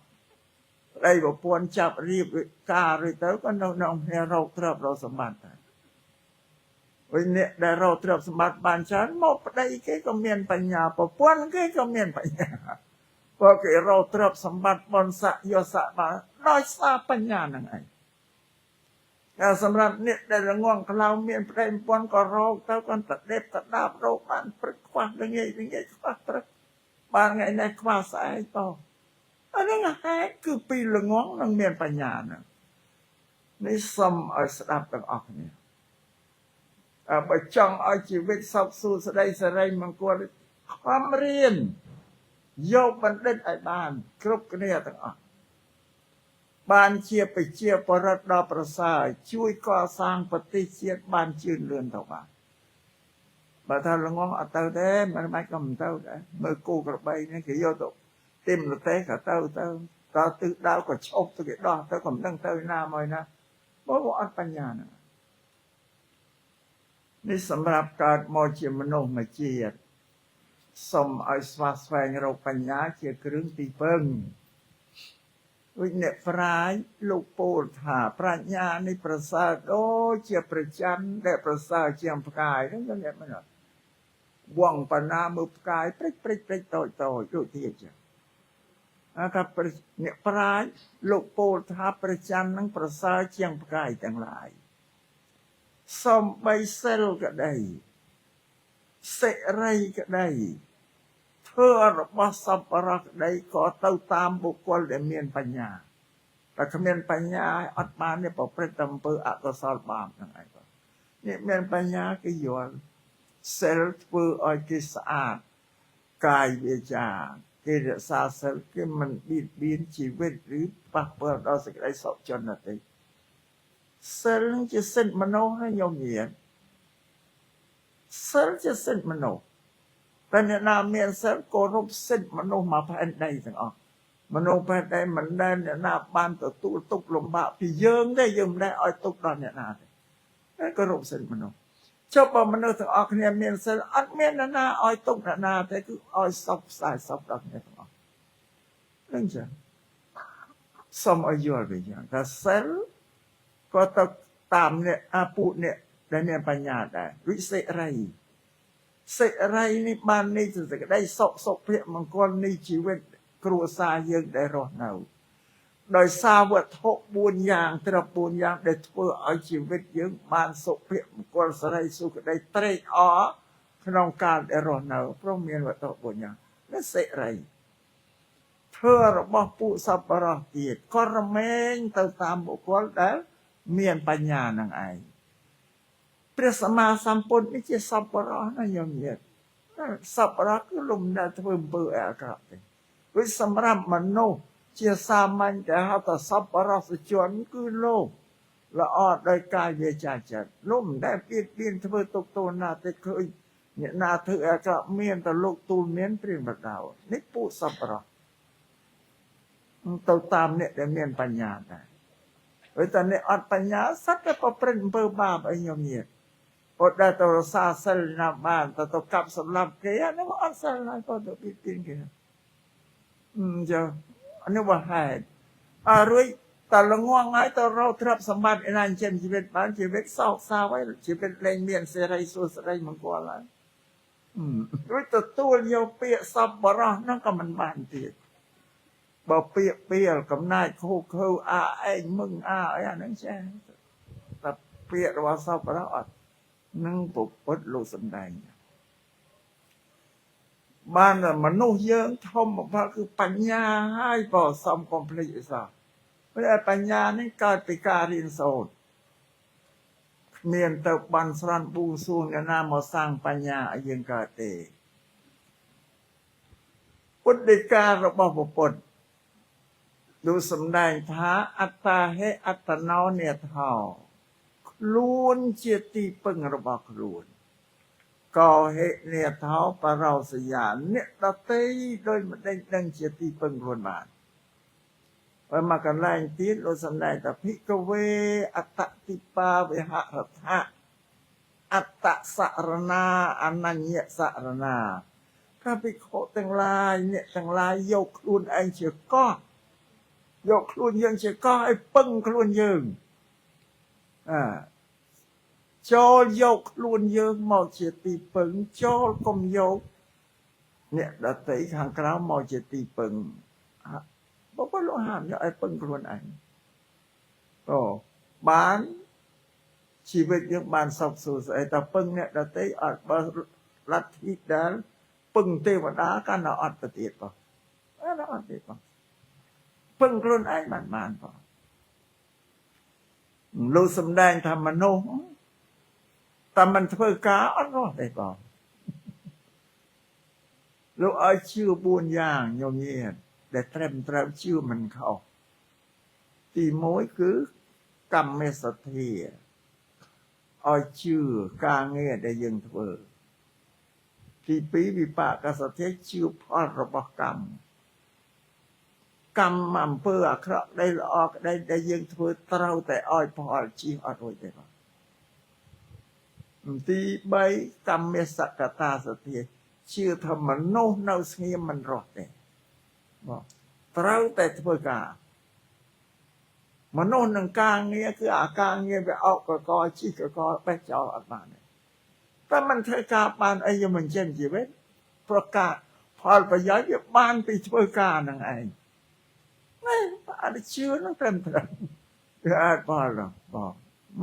ប្តីប្រពន្ធចាប់រៀបការឬទៅក៏នៅក្នុងគ្នារកទ្រព្យរកសម្បត្តិដែរវិញអ្នកដែលរកទ្រព្យសម្បត្តិបានច្រើនមកប្តីគេក៏មានបញ្ញាប្រពន្ធគេក៏មានបញ្ញាព្រោះគេរកទ្រព្យសម្បត្តិបនស័កយកស័កបានដោយសារបញ្ញាហ្នឹងឯងតែសម្រាប់អ្នកដែលរងំក្លៅមានប្តីប្រពន្ធក៏រកទៅគាត់តដេបតដាបរកបានព្រឹកខ្វះល្ងាចល្ងាចខ្វះព្រឹកបានថ្ងៃនេះខ្វះស្អែកបងអាហ្នឹងហេតុគឺពីល្ងងនឹងមានបញ្ញាហ្នឹងនេះសុំឲ្យស្ដាប់ទាំងអស់គ្នាអើបើចង់ឲ្យជីវិតសុខសួស្តីសិរីមង្គលខំរៀនយកបណ្ឌិតឲ្យបានគ្រប់គ្នាទាំងអស់បានជាប្រជាបរិទ្ធដ៏ប្រសើរជួយកសាងប្រទេសជាតិបានជឿនលឿនទៅបានបើថាល្ងងអត់ទៅទេមិនបាច់ក៏មិនទៅដែរមើលគោក្របីនេះគេយកទៅទីមប្រទេសក៏ទៅទៅតើទិសដៅក៏ឈប់ទៅគេដោះទៅក៏មិនដឹងទៅណាមកណាបើអត់បញ្ញាហ្នឹងនេះសម្រាប់កើតមកជាមនុស្សមួយជាតិសូមឲ្យស្វះស្វែងរកបញ្ញាជាគ្រឿងទីពឹងដូចអ្នកប្រាជ្ញលោកពោលថាប្រាជ្ញានេះប្រសើរដូចជាប្រច័នដែលប្រសើរជាងផ្កាយហ្នឹងអ្នកមិនវងបណ្ណាមើលផ្កាយព្រិចព្រិចព្រិចតូចតូចដូចទៀតចឹងអាថាអ្នកប្រាជ្ញលោកពោលថាប្រច័ននឹងប្រសើរជាងផ្កាយទាំងឡាយសំបីសិលក្តីសិរីក្តីធ្វើរបស់សប្បុរសក្តីក៏ទៅតាមបុគ្គលដែលមានបញ្ញាតែគ្មានបញ្ញាអត់បានទេប្រព្រឹត្តអំពើអកុសលបាបហ្នឹងឯងបងនេះមានបញ្ញាគេយល់សិលធ្វើឲ្យគេស្អាតកាយវាចាគេរក្សាសិលគេមិនបៀតបៀនជីវិតឬប៉ះពាល់ដល់សេចក្តីសុខជនទេសិលនឹងជាសិទ្ធិមនុស្សណាញោមញាតសិលជាសិទ្ធិមនុស្សតែអ្នកណាមានសិលគោរពសិទ្ធិមនុស្សមកផែនដីទាំងអស់មនុស្សផែនដីមិនដែលអ្នកណាបានទទួលទុក្ខលំបាកពីយើងទេយើងមិនដែលឲ្យទុក្ខដល់អ្នកណាទេតែគោរពសិទ្ធិមនុស្សចុះបើមនុស្សទាំងអស់គ្នាមានសិលអត់មានអ្នកណាឲ្យទុក្ខអ្នកណាទេគឺឲ្យសុខផ្សាយសុខដល់គ្នាទាំងអស់នឹងចឹងសូមឲ្យយល់វិញថាសិលក៏ទៅតាមអ្នកអពុអ្នកដែលមានបញ្ញាដែរវិសិរីសិរីនេះបាននេះជាសេចក្តីសុខសុភមង្គលនៃជីវិតគ្រួសារយើងដែលរស់នៅដោយសារវត្ថុ4យ៉ាងទ្រព្យ4យ៉ាងដែលធ្វើឲ្យជីវិតយើងបានសុភមង្គលសិរីសុខក្តីត្រេកអរក្នុងការដែលរស់នៅព្រោះមានវត្ថុ4យ៉ាងនេះសិរីធ្វើរបស់ពួកសប្បុរសទៀតក៏រមែងទៅតាមបុគ្គលដែលមានបញ្ញានឹងឯងព្រះសម្មាសម្ពុទ្ធនេះជាសប្បុរសណាញោមញាតសប្បុរសគឺលំដែលធ្វើអំពើអាក្រក់ទេវាសម្រាប់មនុស្សជាសាមញ្ញដែលហៅថាសប្បុរសជនគឺលោកល្អដោយកាយវាចាចិត្តលោកមិនដែលបៀតបៀនធ្វើទុកទោសណាទេឃើញអ្នកណាធ្វើអាក្រក់មានតែលោកទូលមានព្រានបដៅនេះពួកសប្បុរសទៅតាមអ្នកដែលមានបញ្ញាដែរព្រោះតែអ្នកអត់បញ្ញាសត្វតែប្រព្រឹត្តអំពើបាបអីញោមញាតអត់ដែលទៅរសាសិលណាបានទៅទៅកាប់សម្លាប់គេអានោះអត់សិលហើយក៏ទៅពីពីគេអញ្ចឹងអានោះបើហេតុអរួយ តើល្ងងហើយទៅរកទ្រព្យសម្បត្តិឯណាចិញ្ចឹមជីវិតបានជីវិតសោកសៅហើយជីវិតលែងមានសេរីសួស្តីមង្គលហើយរួចទទួលយកពាក្យសពបរោះហ្នឹងក៏មិនបានទៀតបើពាក្យពីលកំណាចខូខើអាឯងមឹងអាអីអាហ្នឹងចេះតែពាក្យរបស់សពបរោះអត់នឹងពុទ្ធលោកសំដែងបានមនុស្សយើងធំបំផុតគឺបញ្ញាហើយបើសំកុំភ្លេចអីសោះព្រោះបញ្ញានេះកើតពីការរៀនសូត្រគ្មានទៅបានស្រន់ប៊ូសួងអ្នកណាមកសាងបញ្ញាឲ្យយើងកើតទេពុទ្ធដីការបស់ពុទ្ធលោកសំដែងថាអត្តាហេអត្តណោនេថោខ្លួនជាទីពឹងរបស់ខ្លួនកោហេនេថោបរោសយាអ្នកដតីដោយមិនដេញដឹងជាទីពឹងខ្លួនបានបើមកកន្លែងទៀតលោកសំដែងថាភិក្ខវេអត្តតិបាវិហរថៈអត្តសរណាអនញ្ញសរណាព្រះភិក្ខុទាំងឡាយអ្នកទាំងឡាយយកខ្លួនឯងជាកោះយកខ្លួនយើងជាកោះឲ្យពឹងខ្លួនយើងអាចូលយកខ្លួនយើងមកជាទីពឹងចូលកុំយកអ្នកដតីខាងក្រៅមកជាទីពឹងបើបើលោកហាមយកឲ្យពឹងខ្លួនឯងអូបានជីវិតយើងបានសុខសួស្តីតែពឹងអ្នកដតីអត់បើលទ្ធិដែលពឹងទេវតាកាន់តែអត់ទៅទៀតបងអត់ទេបងពឹងខ្លួនឯងបានបានបងលោកសំដែងថាមនុស្សតែមិនធ្វើការអត់រស់ទេបងលោកឲ្យជឿ4យ៉ាងញោមញាតដែលត្រឹមត្រូវជឿមិនខុសទី1គឺកម្មសទ្ធាឲ្យជឿការងារដែលយើងធ្វើទី2វិបាកសទ្ធាជឿផលរបស់កម្មកម្មអំពើអាក្រក់ក្តីល្អក្តីដែលយើងធ្វើត្រូវតែឲ្យផលជៀសអត់រួចទេបងទី3កម្មសកតាសទ្ធាជឿថាមនុស្សនៅស្ងៀមមិនរស់ទេបងត្រូវតែធ្វើការមនុស្សនឹងការងារគឺអាការងារវាអោកកកជីកកបេះចោលអត់បានទេតែមិនធ្វើការបានអីយើងមិនចេញជីវិតប្រកាសផលប្រយោជន៍វាបានពីធ្វើការនឹងឯងនេះអត់ជឿនឹងត្រឹមត្រូវវាអត់ផលបង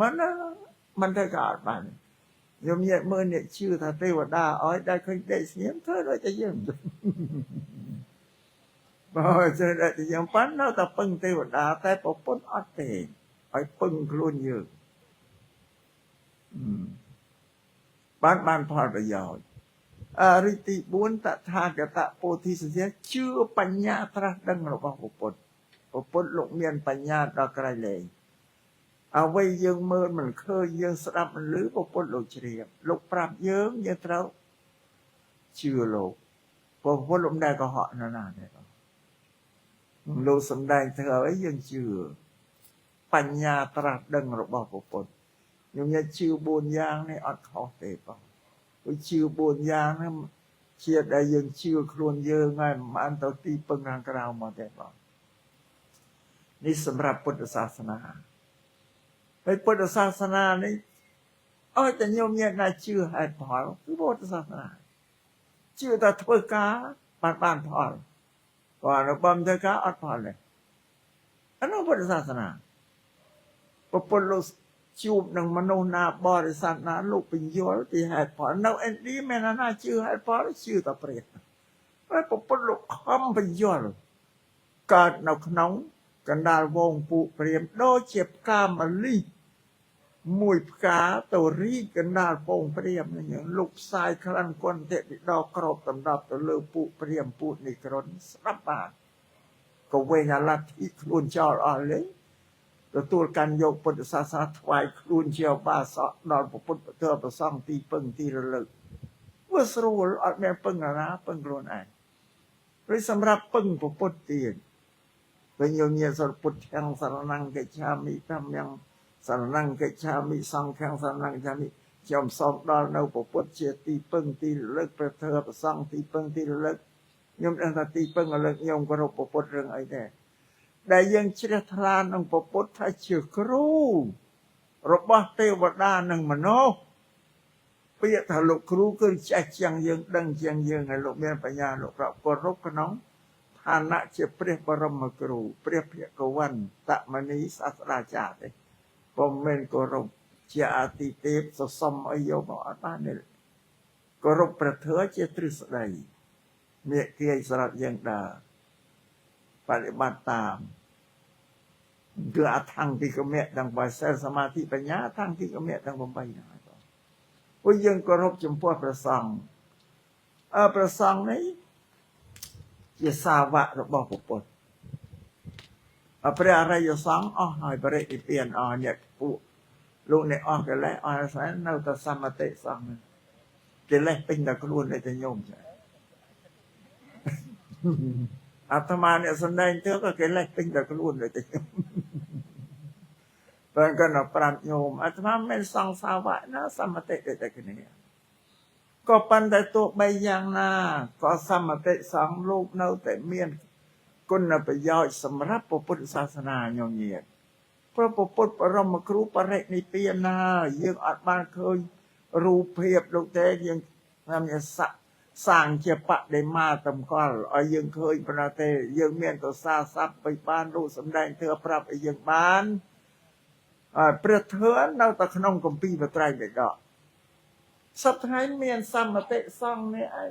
មិនធ្វើការអត់បានខ្ញុំញាតិមើលអ្នកជឿថាទេវតាឲ្យដែលឃើញដេកស្ងៀមធ្វើដូចតែយើងបើជឿតែយើងប៉ាន់នៅតែពឹងទេវតាតែប្រពន្ធអត់ទេឲ្យពឹងខ្លួនយើងបានផលប្រយោជន៍អរិយទី4តថាគតពោធិសញ្ញាជឿបញ្ញាត្រាស់ដឹងរបស់ពុទ្ធពុទ្ធលោកមានបញ្ញាដល់ក្រៃលែងអ្វីយើងមើលមិនឃើញយើងស្ដាប់មិនឮពុទ្ធលោកជ្រាបលោកប្រាប់យើងយើងត្រូវជឿលោកពុទ្ធលោកមិនដែលកុហកណាស់ណាទេលោកសំដែងធ្វើអីយើងជឿបញ្ញាត្រាស់ដឹងរបស់ពុទ្ធខ្ញុំញ៉ាំជឿ4យ៉ាងនេះអត់ខុសទេបងព្រោះជឿ4យ៉ាងហ្នឹងជាដែលយើងជឿខ្លួនយើងហើយមិនបានទៅទីពឹងខាងក្រៅមកទេបងនេះសម្រាប់ពុទ្ធសាសនាហើយពុទ្ធសាសនានេះឲ្យតែញោមញាតិណាជឿហេតុផលគឺពុទ្ធសាសនាជឿតែធ្វើការបានផលបើបើមិនធ្វើការអត់ផលទេអានោះពុទ្ធសាសនាពុទ្ធលោកជួបនឹងមនុស្សណាបរិស័ទណាលោកបញ្យល់ពីហេតុផលនៅឥណ្ឌាមានណាជឿហេតុផលជឿតែព្រះហើយពុទ្ធលោកខំបញ្យល់កើតនៅក្នុងកណ្ដាលវងពួកព្រាមដូចជាផ្កាម្លិះមួយផ្កាទៅរីកកណ្ដាលពងព្រាមនេះលោកផ្សាយខ្លាំងគន្តិវិដក្របដណ្ដប់ទៅលើពួកព្រាមពួកនិក្រនស្ដាប់បានក៏វិញអាលទ្ធិខ្លួនចោលអស់លេងទទួលកាន់យកពុទ្ធសាសនាថ្វាយខ្លួនជាបាសកដល់ពុទ្ធពធប្រសង្ឃទីពឹងទីរលឹកវាស្រួលអត់មានពឹងណាពឹងខ្លួនឯងឬសម្រាប់ពឹងពុទ្ធទៀតវិញញញាសរពុទ្ធាំងសរណង្កិច្ឆាមិធម្មំសរណង្កិច្ឆាមិសង្ឃំសរណង្កិច្ឆាមិខ្ញុំសូមដល់នៅពុទ្ធជាទីពឹងទីរលឹកព្រះធម៌ប្រសង្ឃទីពឹងទីរលឹកខ្ញុំដឹងថាទីពឹងរលឹកខ្ញុំគោរពពុទ្ធរឿងអីដែរ ដែលយើងជ្រះថ្លានឹងព្រះពុទ្ធថាជាគ្រូរបស់ទេវតានិងមនុស្សពាក្យថាលោកគ្រូគឺចេះជាងយើងដឹងជាងយើងហើយលោកមានបញ្ញាលោកប្រគោរពក្នុងឋានៈជាព្រះបរមគ្រូព្រះភិក្ខវន្តមនីសាស្ត្រាចារ្យទេពុំមែនគោរពជាអតិទេពសសុំអីយកមកអត់បានទេគោរពព្រះធម៌ជាទ្រឹស្ដីមេគាយសម្រាប់យើងដើរបដិបត្តិតាមគឺអថង្គិកមៈទាំងបើសិលសមាធិបញ្ញាអថង្គិកមៈទាំង8ហ្នឹងហើយបងពួកយើងគោរពចំពោះព្រះសង្ឃព្រះសង្ឃនេះជាសាវករបស់ព្រះពុទ្ធព្រះអរិយសង្ឃអស់ហើយបរិនិព្វានអស់អ្នកពួកលោកអ្នកអស់កិលេសអស់ស្អែនៅតែសមតិសង្ឃកិលេសពេញតែខ្លួនតែញោមចាអាត្មាអ្នកសំដែងទៅក៏កិលេសពេញតែខ្លួនតែញោមបើគាត់នៅប្រាប់ញោមអាត្មាមិនសង្សាវៈណាសមតិដូចតែគ្នាក៏ប៉ុន្តែទោះបីយ៉ាងណាក៏សមតិសង្ឃលោកនៅតែមានគុណប្រយោជន៍សម្រាប់ពុទ្ធសាសនាញោមញាតព្រោះពុទ្ធបរមគ្រូបរិនិព្វានណាយើងអត់បានឃើញរូបភាពលោកទេយើងតាមស័កសាងជាបដិមាតម្កល់ឲ្យយើងឃើញប៉ុណ្ណាទេយើងមានទសាស័ព្ទไปបានលោកសំដែងធ្វើប្រាប់ឲ្យយើងបានហើយព្រះធម៌នៅតែក្នុងគម្ពីរបត្រៃបិដកសប្តាហ៍មានសមតិសង្ឃនេះឯង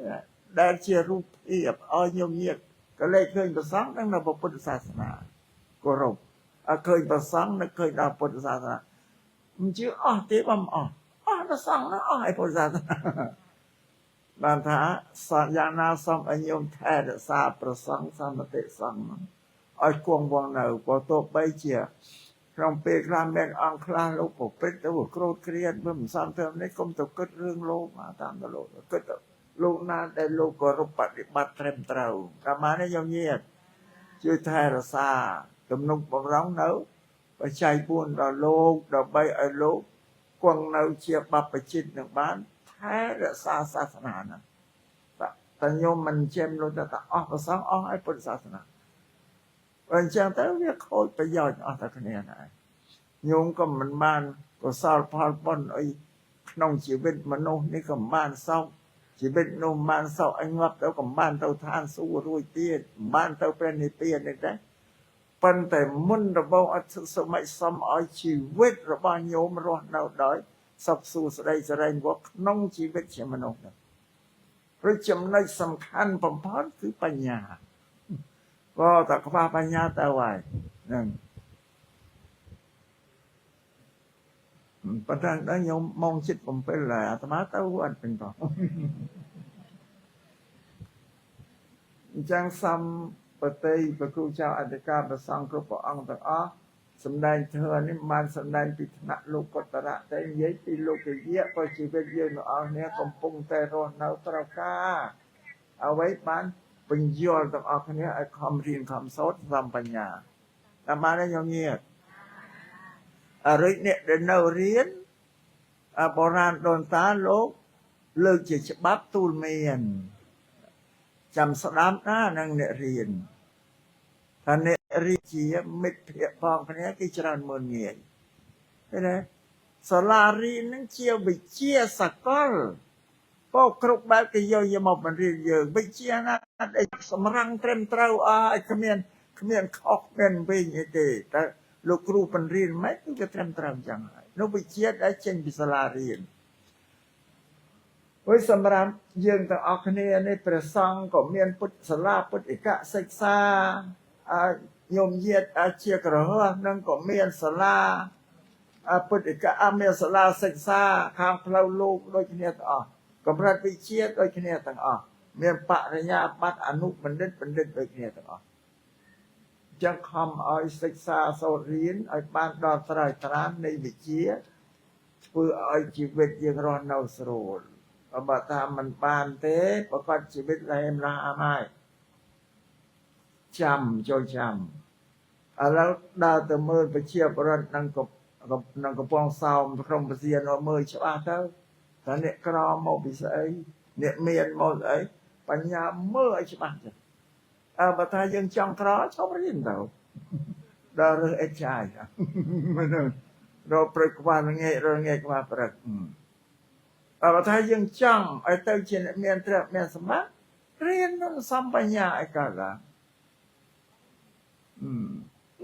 ដែលជារូបភាពឲ្យញោមញាតក៏លេខឃើញព្រះសង្ឃនឹងនៅពុទ្ធសាសនាគោរពឲ្យឃើញព្រះសង្ឃនឹកឃើញដល់ពុទ្ធសាសនាមិនជឿអស់ទេបើមិនអស់អស់ព្រះសង្ឃណាអស់ឲ្យពុទ្ធសាសនាបានថាសន្យាណាសូមឲ្យញោមថែរក្សាព្រះសង្ឃសមតិសង្ឃឲ្យគង់វង្សនៅបើទោះបីជាក្នុងពេលខ្លះមានអង្គខ្លះលោកប្រព្រឹត្តទៅក្រោធគ្រាតវាមិនសមទៅនេះកុំទៅគិតរឿងលោកតាមទៅលោកគិតទៅលោកណាដែលលោកគោរពបដិបត្តិត្រឹមត្រូវតាមនេះញោមញាតជួយថែរក្សាទំនុកបំរុងនៅបច្ច័យ4ដល់លោកដើម្បីឲ្យលោកគង់នៅជាបព្វជិតនឹងបានថែរក្សាសាសនាហ្នឹងតែញោមមិនចេមលោកតែអស់ប្រសងអស់ឲ្យពុទ្ធសាសនាបើអញ្ចឹងទៅវាខូចប្រយោជន៍អស់តែគ្នាណាញោមក៏មិនបានកុសលផលបុណ្យអីក្នុងជីវិតមនុស្សនេះក៏មិនបានសោកជីវិតនោះមិនបានសោកអញងាប់ទៅក៏មិនបានទៅឋានសួគ៌រួចទៀតមិនបានទៅព្រះនិព្វាននេះដែរប៉ុន្តែមុនដំបូងអត់សម័យសមឲ្យជីវិតរបស់ញោមរស់នៅដោយសុខសួស្តីសេរីវត្តក្នុងជីវិតជាមនុស្សព្រោះចំណុចសំខាន់បំផុតគឺបញ្ញាបើតែខ្វះបញ្ញាទៅហើយហ្នឹងប៉ុន្តែដល់ញោមម៉ោង7ហើយអាត្មាទៅអត់ពេញផងអញ្ចឹងសំបតិព្រះគ្រូចៅអធិការព្រះសង្ឃគ្រប់ព្រះអង្គទាំងអស់សម្ដែងធម៌នេះបានសម្ដែងពីថ្នាក់លោកុត្តរៈតែនិយាយពីលោកយៈព្រោះជីវិតយើងទាំងអស់គ្នាកំពុងតែរស់នៅត្រូវការអ្វីបានបញ្យល់ទាំងអស់គ្នាឲ្យខំរៀនខំសូត្រសំបញ្ញាតាមបានទេញោមញាតអរិយអ្នកដែលនៅរៀនបុរាណដូនតាលោកលើកជាច្បាប់ទូលមានចាំស្ដាប់ណានឹងអ្នករៀនថាអ្នករៀនជាមិត្តភក្តិផងគ្នាគេច្រើនមើលងាយឃើញទេសាលារៀននឹងជាវិជ្ជាសកលបោកគ្រប់បែបគេយកមកបង្រៀនយើងវិជ្ជាណាដែលសម្រាំងត្រឹមត្រូវអស់ឲ្យគ្មានខុសគ្មានវិញអីទេតែលោកគ្រូបង្រៀនមិនគឺវាត្រឹមត្រូវអញ្ចឹងហើយនោះវិជ្ជាដែលចេញពីសាលារៀនហើយសម្រាប់យើងទាំងអស់គ្នានេះព្រះសង្ឃក៏មានពុទ្ធសាលាពុទ្ធិកសិក្សាញោមញាតជាក្រហមនឹងក៏មានសាលាពុទ្ធិកមានសាលាសិក្សាខាងផ្លូវលោកដូចគ្នាទាំងអស់កម្រិតវិជ្ជាដូចគ្នាទាំងអស់មានបរិញ្ញាបត្រអនុបណ្ឌិតបណ្ឌិតដូចគ្នាទាំងអស់ចឹងខំឲ្យសិក្សាសូត្ររៀនឲ្យបានដល់ត្រើយត្រាននៃវិជ្ជាធ្វើឲ្យជីវិតយើងរស់នៅស្រួលបើថាមិនបានទេប្រកាសជីវិតលែមឡាមហើយចាំចូលចាំឥឡូវដើរទៅមើលប្រជាប្រដ្ឋនឹងកំពង់សោមក្នុងពសៀនមើលច្បាស់ទៅថាអ្នកក្រមកពីស្អីអ្នកមានមកស្អីបញ្ញាមើលឲ្យច្បាស់ទៅអើបើថាយើងចង់ក្រឈប់រៀនទៅ ដល់រើសអេតចាយមនុស្សរកព្រឹកខ្វះល្ងាចរកល្ងាចខ្វះព្រឹកបើថាយើងចង់ឲ្យទៅជាអ្នកមានទ្រព្យមានសម្បត្តិរៀននឹងសំបញ្ញាឲ្យកើតឡើង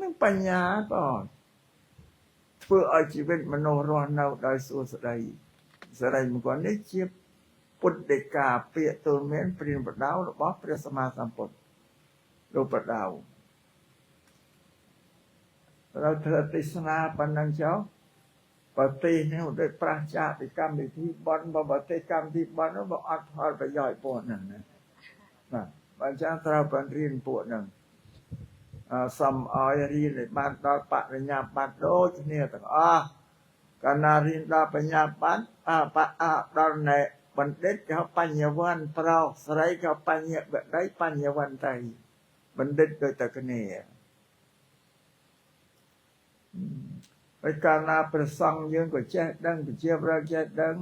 នឹងបញ្ញាបងធ្វើឲ្យជីវិតមនុស្សរស់នៅដោយសួស្តីសិរីមង្គលនេះជាពុទ្ធដីកាពាក្យទូលមានព្រានបដៅរបស់ព្រះសម្មាសម្ពុទ្ធលោកបដៅត្រូវធ្វើទេសនាប៉ុណ្ណឹងចុះប្រទេសនេះដូចប្រាសចាកពីកម្មវិធីបន់បើប្រទេសកម្មវិធីបន់នោះបើអត់ផលប្រយោជន៍ពួកហ្នឹងណាបាទបើអញ្ចឹងត្រូវបង្រៀនពួកហ្នឹងសុំឲ្យរៀនឲ្យបានដល់បរិញ្ញាបត្រដូចគ្នាទាំងអស់កាលណារៀនដល់បញ្ញាបត្របដល់ណែបណ្ឌិតគេហៅបញ្ញវន្តប្រុសស្រីក៏បញ្ញវតីបញ្ញវន្តីបណ្ឌិតដូចតែគ្នាហើយកាលណាព្រះសង្ឃយើងក៏ចេះដឹងប្រជាប្រដ្ឋចេះដឹង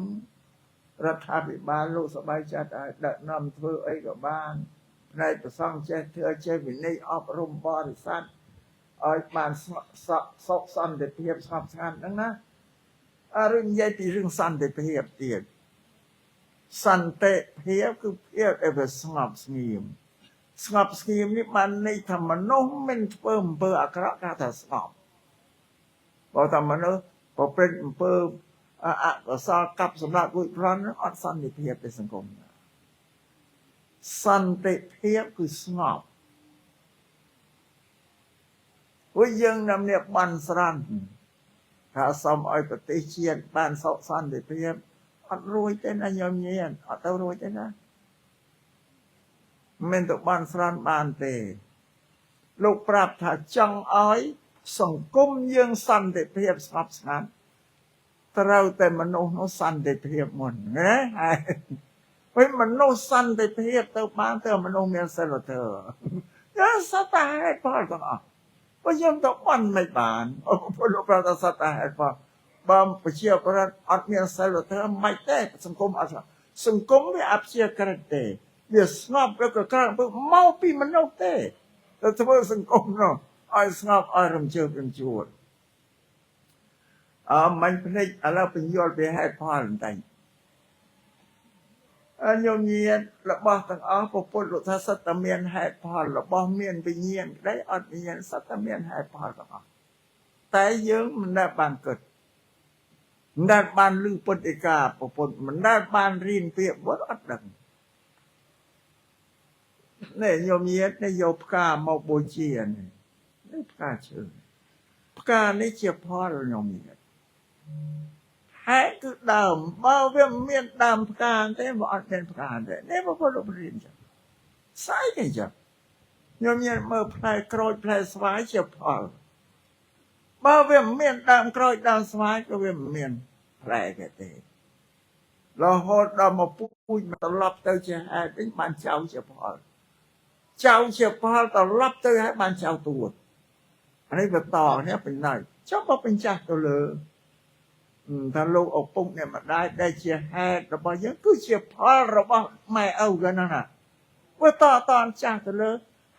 រដ្ឋាភិបាលលោកសប្បាយចិត្តឲ្យដឹកនាំធ្វើអីក៏បានផ្នែកព្រះសង្ឃចេះធ្វើចេះវិន័យអប់រំបរិស័ទឲ្យបានសុខសន្តិភាពស្ងប់ស្ងាត់ហ្នឹងណាអរិនិយាយពីរឿងសន្តិភាពទៀតសន្តិភាពគឺភាពដែលវាស្ងប់ស្ងៀមស្ងប់ស្ងៀមនេះបានន័យថាមនុស្សមិនធ្វើអំពើអាក្រក់គេថាស្ងប់បើថាមនុស្សប្រព្រឹត្តអំពើអកុសលកាប់សម្លាប់លួចប្លន់អត់សន្តិភាពទេសង្គមសន្តិភាពគឺស្ងប់ព្រោះយើងនំនេះបានស្រន់ថាសូមឲ្យប្រទេសជាតិបានសុខសន្តិភាពអត់រួចទេណាញោមញៀនអត់ទៅរួចទេណាមិនទៅបានស្រន់បានទេលោកប្រាប់ថាចង់ឲ្យសង្គមយើងសន្តិភាពស្ងប់ស្ងាត់ត្រូវតែមនុស្សនោះសន្តិភាពមុនណាហើយពេលមនុស្សសន្តិភាពទៅបានទៅមនុស្សមានសិលធម៌យ៉ាសត្វតែហេតុផលទាំងអស់បើយើងទៅបន់មិនបានពលលោកប្រាប់ថាសត្វតែហេតុផលបើប្រជាប្រដ្ឋអត់មានសិលធម៌មិនទេសង្គមអត់សង្គមវាអព្យាក្រឹតទេវាស្ងប់ឬក៏ក្រមកពីមនុស្សទេទៅធ្វើសង្គមនោះឲ្យស្ងប់ឲ្យរំជើបរំជួលអើមិនភ្លេចឥឡូវបញ្យល់ពីហេតុផលបន្តិចញោមញាតរបស់ទាំងអស់ពុទ្ធលោកថាសត្វតែមានហេតុផលរបស់មានវិញ្ញាណក្តីអត់វិញ្ញាណសត្វតែមានហេតុផលទាំងអស់តែយើងមិនដែលបានគិតមិនដែលបានឮពុទ្ធិកាពុទ្ធមិនដែលបានរៀនពាក្យពុទ្ធអត់ដឹងនេះញោមញាតនេះយកផ្កាមកបូជានេះផ្កាឈើផ្កានេះជាផលញោមញាតហេតុគឺដើមបើវាមានដើមផ្កាទេបើអត់មានផ្កាទេនេះបើពុទ្ធលោករៀនចឹងស្អីគេចឹងញោមញាតមើលផ្លែក្រូចផ្លែស្វាយជាផលបើវាមានដើមក្រូចដើមស្វាយក៏វាមិនមានផ្លែគេទេរហូតដល់មកពូជត្រឡប់ទៅជាហេតុវិញបានចៅជាផលចៅជាផលត្រឡប់ទៅហើយបានចៅទួតអានេះបន្តនេះបញ្ញត្តិចុះបើបញ្ចាស់ទៅលើថាលោកឪពុកអ្នកម្ដាយដែលជាហេតុរបស់យើងគឺជាផលរបស់ម៉ែឪកណ្ណាណាវាតតចាស់ទៅលើ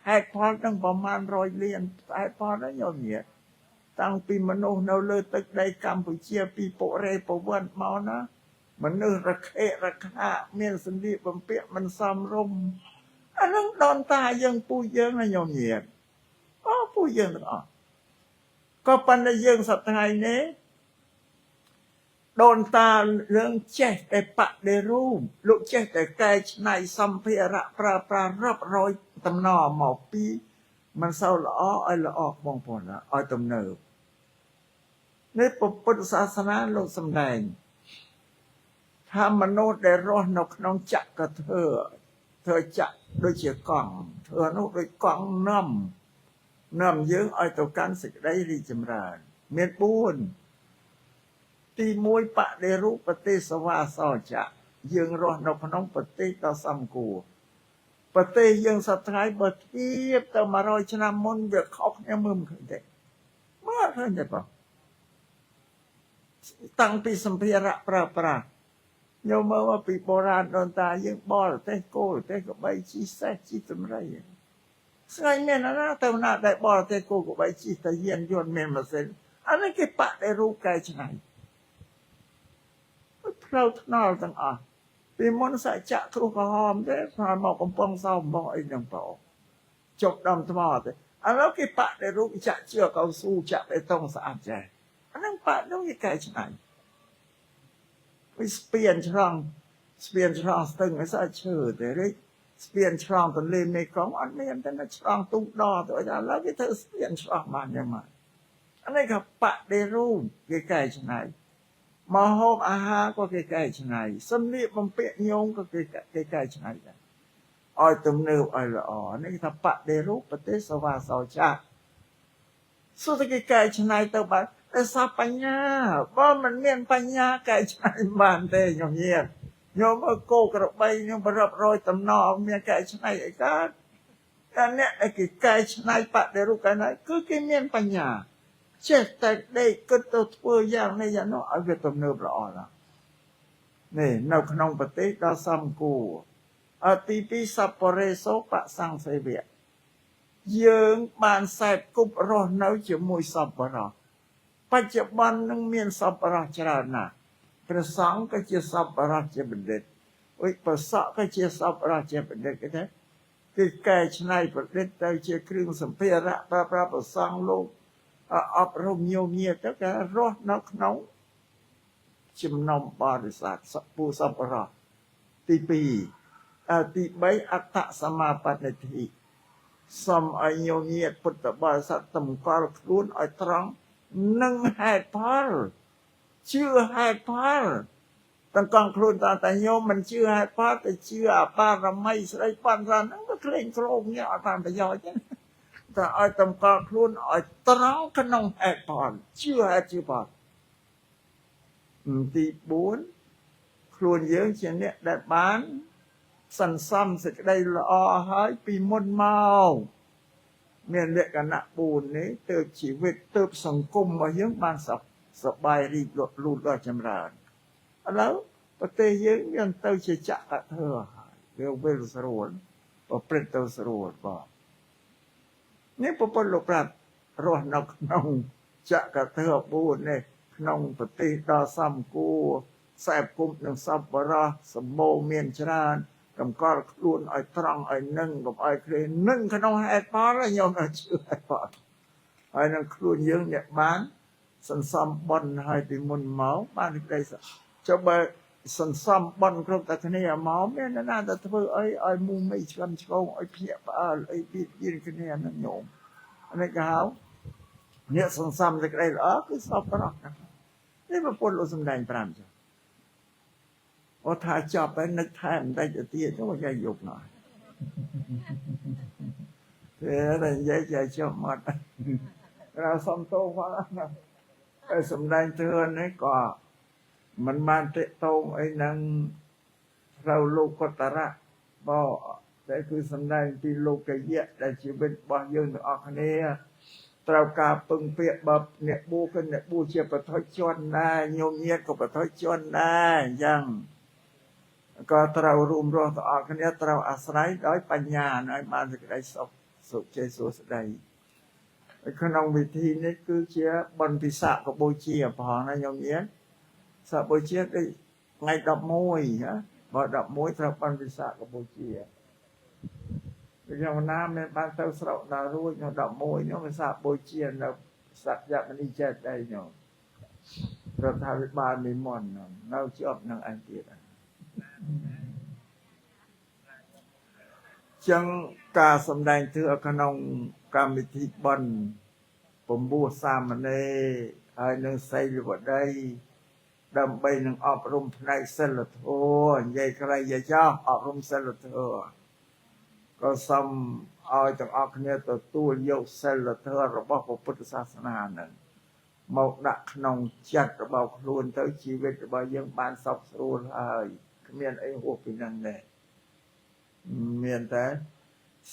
ហេតុផលនឹងប្រមាណ100លានហេតុផលហ្នឹងញោមញាតតាំងពីមនុស្សនៅលើទឹកដីកម្ពុជាពីបុរេប្រវត្តិមកណាមនុស្សរខិរខាមានសម្លៀកបំពាក់មិនសមរម្យអានឹងដូនតាយើងពូយើងណាញោមញាតអូពូយើងទាំងអស់ក៏ប៉ុន្តែយើងសប្តាហ៍នេះដូនតារឿងចេះតែបដិរូបលោកចេះតែកែច្នៃសម្ភារៈប្រើប្រាស់រាប់រយតំណមកពីមិនសូវល្អឲ្យល្អបងប្អូនឲ្យទំនើបនេះពុទ្ធសាសនាលោកសំដែងថាមនុស្សដែលរស់នៅក្នុងចក្រធ្វើធ្វើចក្រដូចជាកង់ធ្វើនោះដូចកង់នាំយើងឲ្យទៅកាន់សេចក្តីរីកចម្រើនមាន4ទី1បដិរូបប្រទេសវាសោចៈយើងរស់នៅក្នុងប្រទេសដ៏សំគួរប្រទេសយើងសប្តាហ៍បើធៀបទៅ100ឆ្នាំមុនវាខុសគ្នាមើលមិនឃើញទេមើលឃើញទេបងតាំងពីសម្ភារៈប្រើប្រាស់ញោមមើលមកពីបុរាណដូនតាយើងបរទេសគោទេសក្បីជីសេះជីសម្រី ស្ងាញ់មានណាទៅណាដែលបរទេសគោកបីជីតាយានយន្តមានម៉ាស៊ីនអានេះគេបដិរូបកែច្នៃផ្លូវថ្នល់ទាំងអស់ពីមុនសច្ចៈគ្រោះក្រហមទេផ្លមកកំពង់សោមបងអីហ្នឹងបងជប់ដំថ្មទេឥឡូវគេបដិរូបចាក់ជឿកៅស៊ូចាក់បេតុងស្អាតចេះអាហ្នឹងបដិរូបគេកែច្នៃវាស្ពានឆ្លងស្ពានឆ្លងស្ទឹងអីស្អាតឈើទេរិចស្ពានឆ្លងទន្លេមេគង្គអត់មានតែឆ្លងទូកដទៅឥឡូវគេធ្វើស្ពានឆ្លងបានយ៉ាងម៉េចអានេះក៏បដិរូបគេកែច្នៃមកហូបអាហារក៏គេកែច្នៃសម្លៀកបំពាក់ញោមក៏គេកែច្នៃដែរឲ្យទំនើបឲ្យល្អនេះគេថាបដិរូបប្រទេសសវាសោចៈសុទ្ធតែគេកែច្នៃទៅបានតែសាបញ្ញាបើមិនមានបញ្ញាកែច្នៃបានទេញោមញាតញោមអើគោក្របីញោមរាប់រយតំណមានកែច្នៃអីកើតតែអ្នកដែលគេកែច្នៃបដិរូបកែច្នៃគឺគេមានបញ្ញាចេះតែដេកគិតទៅធ្វើយ៉ាងនេះយ៉ាងនោះឲ្យវាទំនើបល្អណាស់នេះនៅក្នុងប្រទេសដ៏សំគួរអទីពីរសពរិសោបសង្សេវៈយើងបានសែបគប់រស់នៅជាមួយសប្បុរសបច្ចុប្បន្ននឹងមានសប្បុរសច្រើនណាស់ព្រះសង្ឃក៏ជាសប្បុរសជាបណ្ឌិតអុយប្រសក់ក៏ជាសប្បុរសជាបណ្ឌិតគេថាគេកែច្នៃប្រឌិតទៅជាគ្រឿងសម្ភារៈប្រើប្រាស់ព្រះសង្ឃលោកអប់រំញោមញាទៅគេរស់នៅក្នុងចំណុំបរិស័ទពូសប្បុរសទី2ទី3អត្តសមាបត្តិធិសូមឲ្យញោមញាតពុទ្ធបរិស័ទតម្កល់ខ្លួនឲ្យត្រង់នឹងហេតុផលជឿហេតុផលតង្កង់ខ្លួនតតែញោមមិនជឿហេតុផលទៅជឿអបារមីស្រីប៉ុនហ្នឹងក៏ក្លែងក្លោងញ៉ាអត់បានប្រយោជន៍ទេតែឲ្យតម្កល់ខ្លួនឲ្យត្រង់ក្នុងហេតុផលជឿហេតុជឿផលទី4ខ្លួនយើងជាអ្នកដែលបានសន្សំសេចក្តីល្អហើយពីមុនមកមានលក្ខណៈ4នេះទើបជីវិតទើបសង្គមរបស់យើងបានសប្បាយរីកលូតលាស់ចម្រើនឥឡូវប្រទេសយើងមានទៅជាចក្រធម៌ហើយវាវិលស្រួលប្រព្រឹត្តទៅស្រួលបងនេះពុទ្ធលោកប្រាប់រស់នៅក្នុងចក្រធម៌4នេះក្នុងប្រទេសដ៏សំគួរសែបគុំនឹងសប្បុរសសម្បូរមានច្រើនតម្កល់ខ្លួនឲ្យត្រង់ឲ្យនឹងកុំឲ្យគ្នានឹងក្នុងហេតុផលញោមឲ្យជឿហេតុផលហើយនឹងខ្លួនយើងអ្នកបានសន្សំបុណ្យហើយពីមុនមកបានក្តីចុះបើសន្សំបុណ្យគ្រប់តែគ្នាមកមានណាទៅធ្វើអីឲ្យមុំមិនឆ្លំឆ្គងឲ្យភ្ញាក់ផ្អើលអីបៀតបៀនគ្នានឹងញោមនេះគេហៅអ្នកសន្សំសេចក្តីល្អគឺសប្បុរសនេះប្រពន្ធលោកសំដែង5ចឹងអូថាចប់ហើយនឹកថែមបន្តិចទៅទៀតទៅយាយយប់ណោះទេតែនិយាយចេះចប់មកក្រៅសំតោផងណាតែសំដែងធឿននេះក៏មិនបានតេតងអីនឹងផ្លូវលោកតរៈបើតែគឺសំដែងពីលោកយៈដែលជីវិតរបស់យើងទាំងអស់គ្នាត្រូវការពឹងពាក្យបើអ្នកបួគឺអ្នកបួជាបឋិជនដែរញោមញាតក៏បឋិជនដែរអញ្ចឹងក៏ត្រូវរួមរស់ទាំងអស់គ្នាត្រូវអាស្រ័យដោយបញ្ញាឲ្យបានសេចក្តីសុខសុខជ័យសួស្តីក្នុងវិធីនេះគឺជាបុណ្យពិសាខបូជាផងណាញោមញាតសាកបូជាដូចថ្ងៃ11ណាបើ11ត្រូវបុណ្យពិសាខបូជាខ្ញុំណាមានបានទៅស្រុកដល់រួចនៅ11នោះវិសាខបូជានៅសក្យមនីចេតិយនោះរដ្ឋាភិបាលនិមន្តនៅជាប់នឹងឯងទៀតចឹងការសម្ដែងធម៌ក្នុងកម្មវិធីបុណ្យពំពោះសាមណេរហើយនឹងសីលវតីដើម្បីនឹងអប់រំផ្នែកសិលធម៌និយាយខ្លីយាយចោះអប់រំសិលធម៌ក៏សូមឲ្យទាំងអស់គ្នាទទួលយកសិលធម៌របស់ពុទ្ធសាសនានឹងមកដាក់ក្នុងចិត្តរបស់ខ្លួនទៅជីវិតរបស់យើងបានសុខស្រួលហើយគ្មានអីហួសពីនឹងទេមានតែ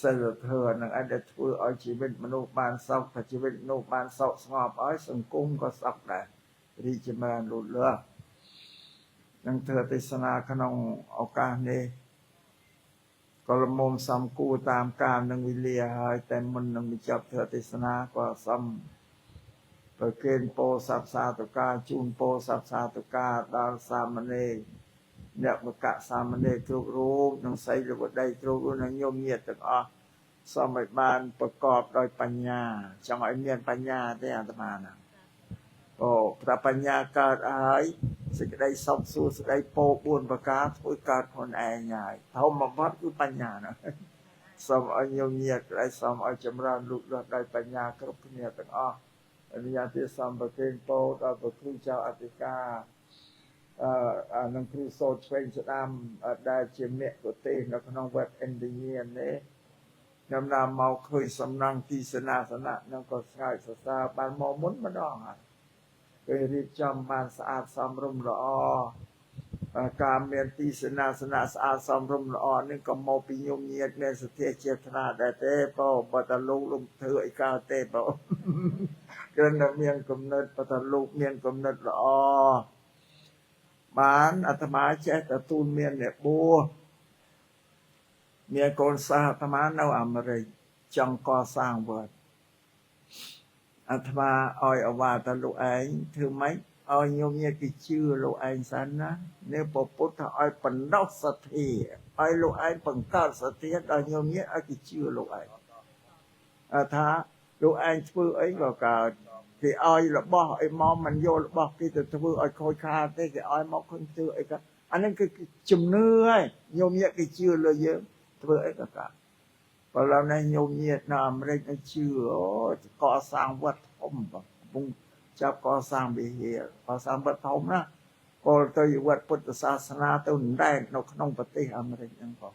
សិលធម៌នឹងអាចដែលធ្វើឲ្យជីវិតមនុស្សបានសុខតែជីវិតមនុស្សបានសុខស្ងប់ហើយសង្គមក៏សុខដែររីកចម្រើនលូតលាស់នឹងធ្វើទេសនាក្នុងឱកាសនេះ ក៏ល្មមសំគួរតាមកាលនឹងវេលាហើយតែមុននឹងបញ្ចប់ធម៌ទេសនាក៏សំប្រគេនពោសព្វសាធុការជូនពោសព្វសាធុការដល់សាមណេរអ្នកបកសាមណេរគ្រប់រូបនិងសីលវតីគ្រប់រូបនិងញោមញាតិទាំងអស់សូមឲ្យបានប្រកបដោយបញ្ញាចង់ឲ្យមានបញ្ញាទេអាត្មាណាអូប្របញ្ញាកើតហើយសេចក្តីសុខសួស្តីពោ4ប្រការធ្វើកើតខ្លួនឯងហើយធំបំផុតគឺបញ្ញាណាសូមឲ្យញោមញាតិក្តីសូមឲ្យចម្រើនលូតលាស់ដោយបញ្ញាគ្រប់គ្នាទាំងអស់អនុញ្ញាតទៀតសូមប្រគេនពោដល់ព្រះគ្រូចៅអធិការនឹងគ្រូសូត្រឆ្វេងស្ដាំដែលជាមគ្គុទេសនៅក្នុងវត្តឥណ្ឌានេះខ្ញុំណាមកឃើញសំណង់ទីសេនាសនៈនឹងក៏ស្ងើចសរសើរបានមកមុនម្ដងហើយគេរៀបចំបានស្អាតសមរម្យល្អការមានទីសេនាសនៈស្អាតសមរម្យល្អនេះក៏មកពីញោមញាតិមានសទ្ធាចេតនាដែរទេបើបើតាលោកលោកធ្វើអីកើតទេបើគ្រាន់តែមានគំនិតបើតាលោកមានគំនិតល្អបានអាត្មាចេះតែទូលមានអ្នកបួសមានកូនសិស្សអាត្មានៅអាមេរិកចង់កសាងវត្តអាត្មាឲ្យអវាទលោកឯងធ្វើម៉េចឲ្យញោមញាតិគេជឿលោកឯងសិនណានេះពពុទ្ធឲ្យបណ្ដោះសទ្ធាឲ្យលោកឯងបង្កើតសទ្ធាដល់ញោមញាតិឲ្យគេជឿលោកឯងថាលោកឯងធ្វើអីក៏កើតគេឲ្យរបស់អីមកមិនយករបស់គេទៅធ្វើឲ្យខូចខាតទេគេឲ្យមកឃើញធ្វើអីក៏អានេះគឺជំនឿហើយញោមញាតិគេជឿលើយើងធ្វើអីក៏កើតបើឡើយនេះញោមញាតិនៅអាមេរិកជឿអូកសាងវត្តធំកំពុងចាប់កសាងវិហារកសាងវត្តធំណាពលទៅវត្តពុទ្ធសាសនាទៅដែននៅក្នុងប្រទេសអាមេរិកហ្នឹងផង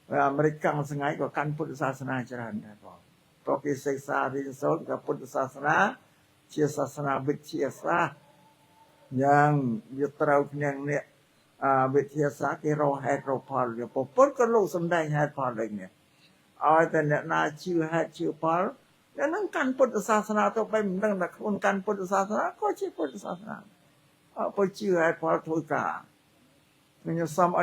ហើយអាមេរិកកាំងស្ងៃក៏កាន់ពុទ្ធសាសនាច្រើនដែរផងព្រោះគេសិក្សារៀនសូត្រក៏ពុទ្ធសាសនាជាសាសនាវិទ្យាសាស្ត្រយ៉ាងវាត្រូវគ្នានេះវិទ្យាសាស្ត្រគេរកហេតុរកផលវាពុទ្ធក៏លោកសំដែងហេតុផលដូចនេះឲ្យតែអ្នកណាជឿហេតុជឿផលអ្នកនឹងកាន់ពុទ្ធសាសនាទៅបីមិនដឹងថាខ្លួនកាន់ពុទ្ធសាសនាក៏ជាពុទ្ធសាសនាអើបើជឿហេតុផលធ្វើការខ្ញុំសូមឲ្យ